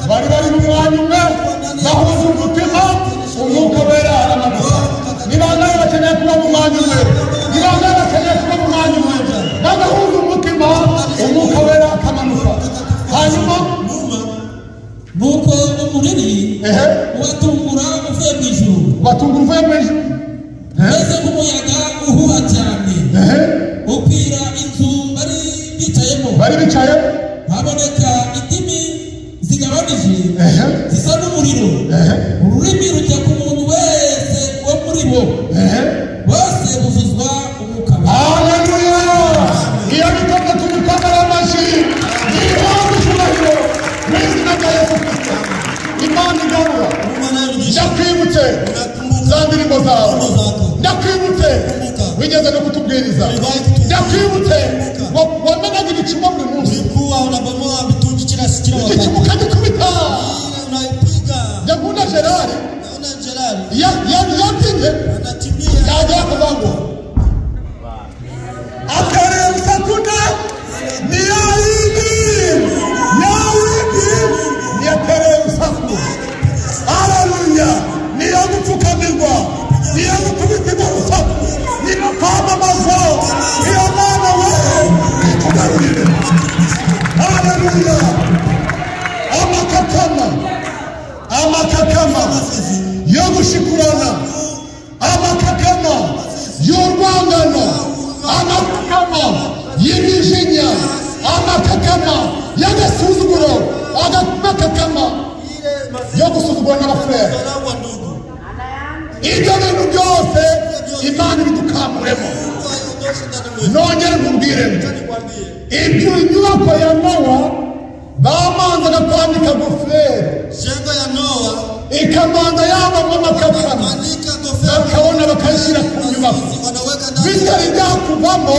[SPEAKER 1] Bari bari mu mwanya umwe, bahuje umutima, Umwuka Wera aramanuka. Ni bangahe bakeneye kuba mu mwanya umwe? Ni bangahe bakeneye kuba mu mwanya umwe bagahuza umutima, Umwuka Wera akamanuka? Hanyuma?
[SPEAKER 2] Nyuma.
[SPEAKER 4] Nuko umuriri
[SPEAKER 1] Ehe.
[SPEAKER 4] ubatungura uvuye mu ijuru,
[SPEAKER 1] Batungura uvuye mu ijuru.
[SPEAKER 4] umeze nk'umuyaga uhuha cyane,
[SPEAKER 1] Ehe.
[SPEAKER 4] ukwira inzu bari bicayemo.
[SPEAKER 1] Bari bicaye.
[SPEAKER 4] Haboneka indimi zigabanije
[SPEAKER 1] Ehe.
[SPEAKER 4] zisa n'umuriro,
[SPEAKER 1] Ehe.
[SPEAKER 4] ururimi rujya ku muntu wese wo muri bo,
[SPEAKER 1] Ehe.
[SPEAKER 4] bose buzuzwa Umwuka Wera.
[SPEAKER 1] Haleluya! Iyo bikorwa tubikomera amashyi, nihanze icyubahiro mu izina rya Yesu Kristo. Imana igarura.
[SPEAKER 2] Mungu anayerudisha.
[SPEAKER 1] Ndakwibutse
[SPEAKER 2] Unakumbuka
[SPEAKER 1] za ndirimbo zawe.
[SPEAKER 2] nyimbo zako.
[SPEAKER 1] Ndakwibutse
[SPEAKER 2] Kumbuka.
[SPEAKER 1] wigeze no kutubwiriza.
[SPEAKER 2] Uliwahi kutuhubiri.
[SPEAKER 1] Ndakwibutse
[SPEAKER 2] Kumbuka.
[SPEAKER 1] wamenaga ibicuma buri munsi.
[SPEAKER 2] Ulikuwa unabomoa mitungi kila kila wakati.
[SPEAKER 1] Igicuma ukagikubita.
[SPEAKER 2] Ile unaipiga.
[SPEAKER 1] Ndakunda Gerard.
[SPEAKER 2] Naona Gerard
[SPEAKER 1] Yabyinnye
[SPEAKER 2] anakimbia.
[SPEAKER 1] yagera akavuga ngo akareba usakuna ni yayindi yayindi niyatereye urusaku. Haleluya! Niyo gupfukamirwa, niyo gukubitirwa urusaku, niyo kwamamazwa, niyo Mana we itugarurire. Haleluya! Amakakama, amakakama yo gushikurana, amakakama y'urwangano, amakakama y'imijinya, amakakama y'agasuzuguro, amakakama yo gusuzugura n'abafurere,
[SPEAKER 2] Dharau wa ndugu.
[SPEAKER 1] ibyo bintu byose Imana ibidukamuremo.
[SPEAKER 2] Mungu aiondoshe ndani mwetu.
[SPEAKER 1] Nongere nkubwire ngo
[SPEAKER 2] Nikwambie.
[SPEAKER 1] ibyo inyubako ya Nowa bamanzaga kwandika goferi,
[SPEAKER 2] Jengo ya Noa
[SPEAKER 1] ikamanza yabamo amakakama,
[SPEAKER 2] andika goferi.
[SPEAKER 1] bakabona bakayishyira ku nyubako.
[SPEAKER 2] Wanaweka ndani.
[SPEAKER 1] Bitari byakuvamo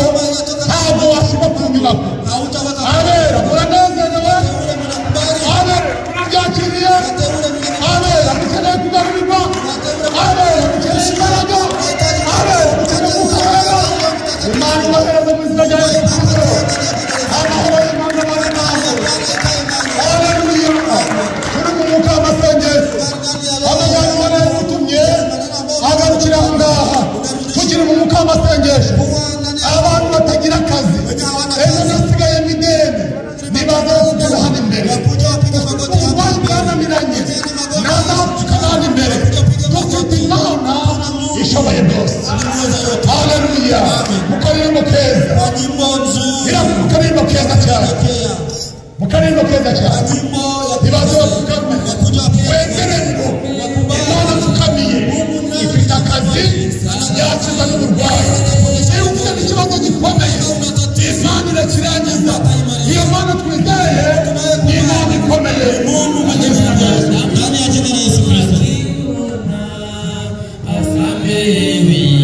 [SPEAKER 1] ntabwo washyira ku nyubako.
[SPEAKER 2] Hautaweka.
[SPEAKER 1] Abera muranezerewe?
[SPEAKER 2] Ule mnakubali.
[SPEAKER 1] Abera murabyakiriye?
[SPEAKER 2] Wateule mwingine.
[SPEAKER 1] Abera mukeneye kugarurirwa? Abera mukeneye imbaraga? Abera mukeneye gukorera Imana ibahereza? Haleluya. Mu karirimbo keza.
[SPEAKER 2] Kwa nyimbo nzuri.
[SPEAKER 1] Ira mu karirimbo keza cyane.
[SPEAKER 2] Pokea.
[SPEAKER 1] Mu karirimbo keza
[SPEAKER 2] Kwa
[SPEAKER 1] cyane.
[SPEAKER 2] nyimbo ya
[SPEAKER 1] Nibaze bapfukame.
[SPEAKER 2] wakuja wapokee.
[SPEAKER 1] Wemere ngo Imana mfukamiye ifite akazi yakiza n'uburwayi. Iyo ufite n'ikibazo gikomeye Imana irakirangiza. Iyo Mana twizeye ni Imana ikomeye.
[SPEAKER 2] Mungu mwenye nguvu ndani ya jina la Yesu Kristo.
[SPEAKER 4] Asamehewe.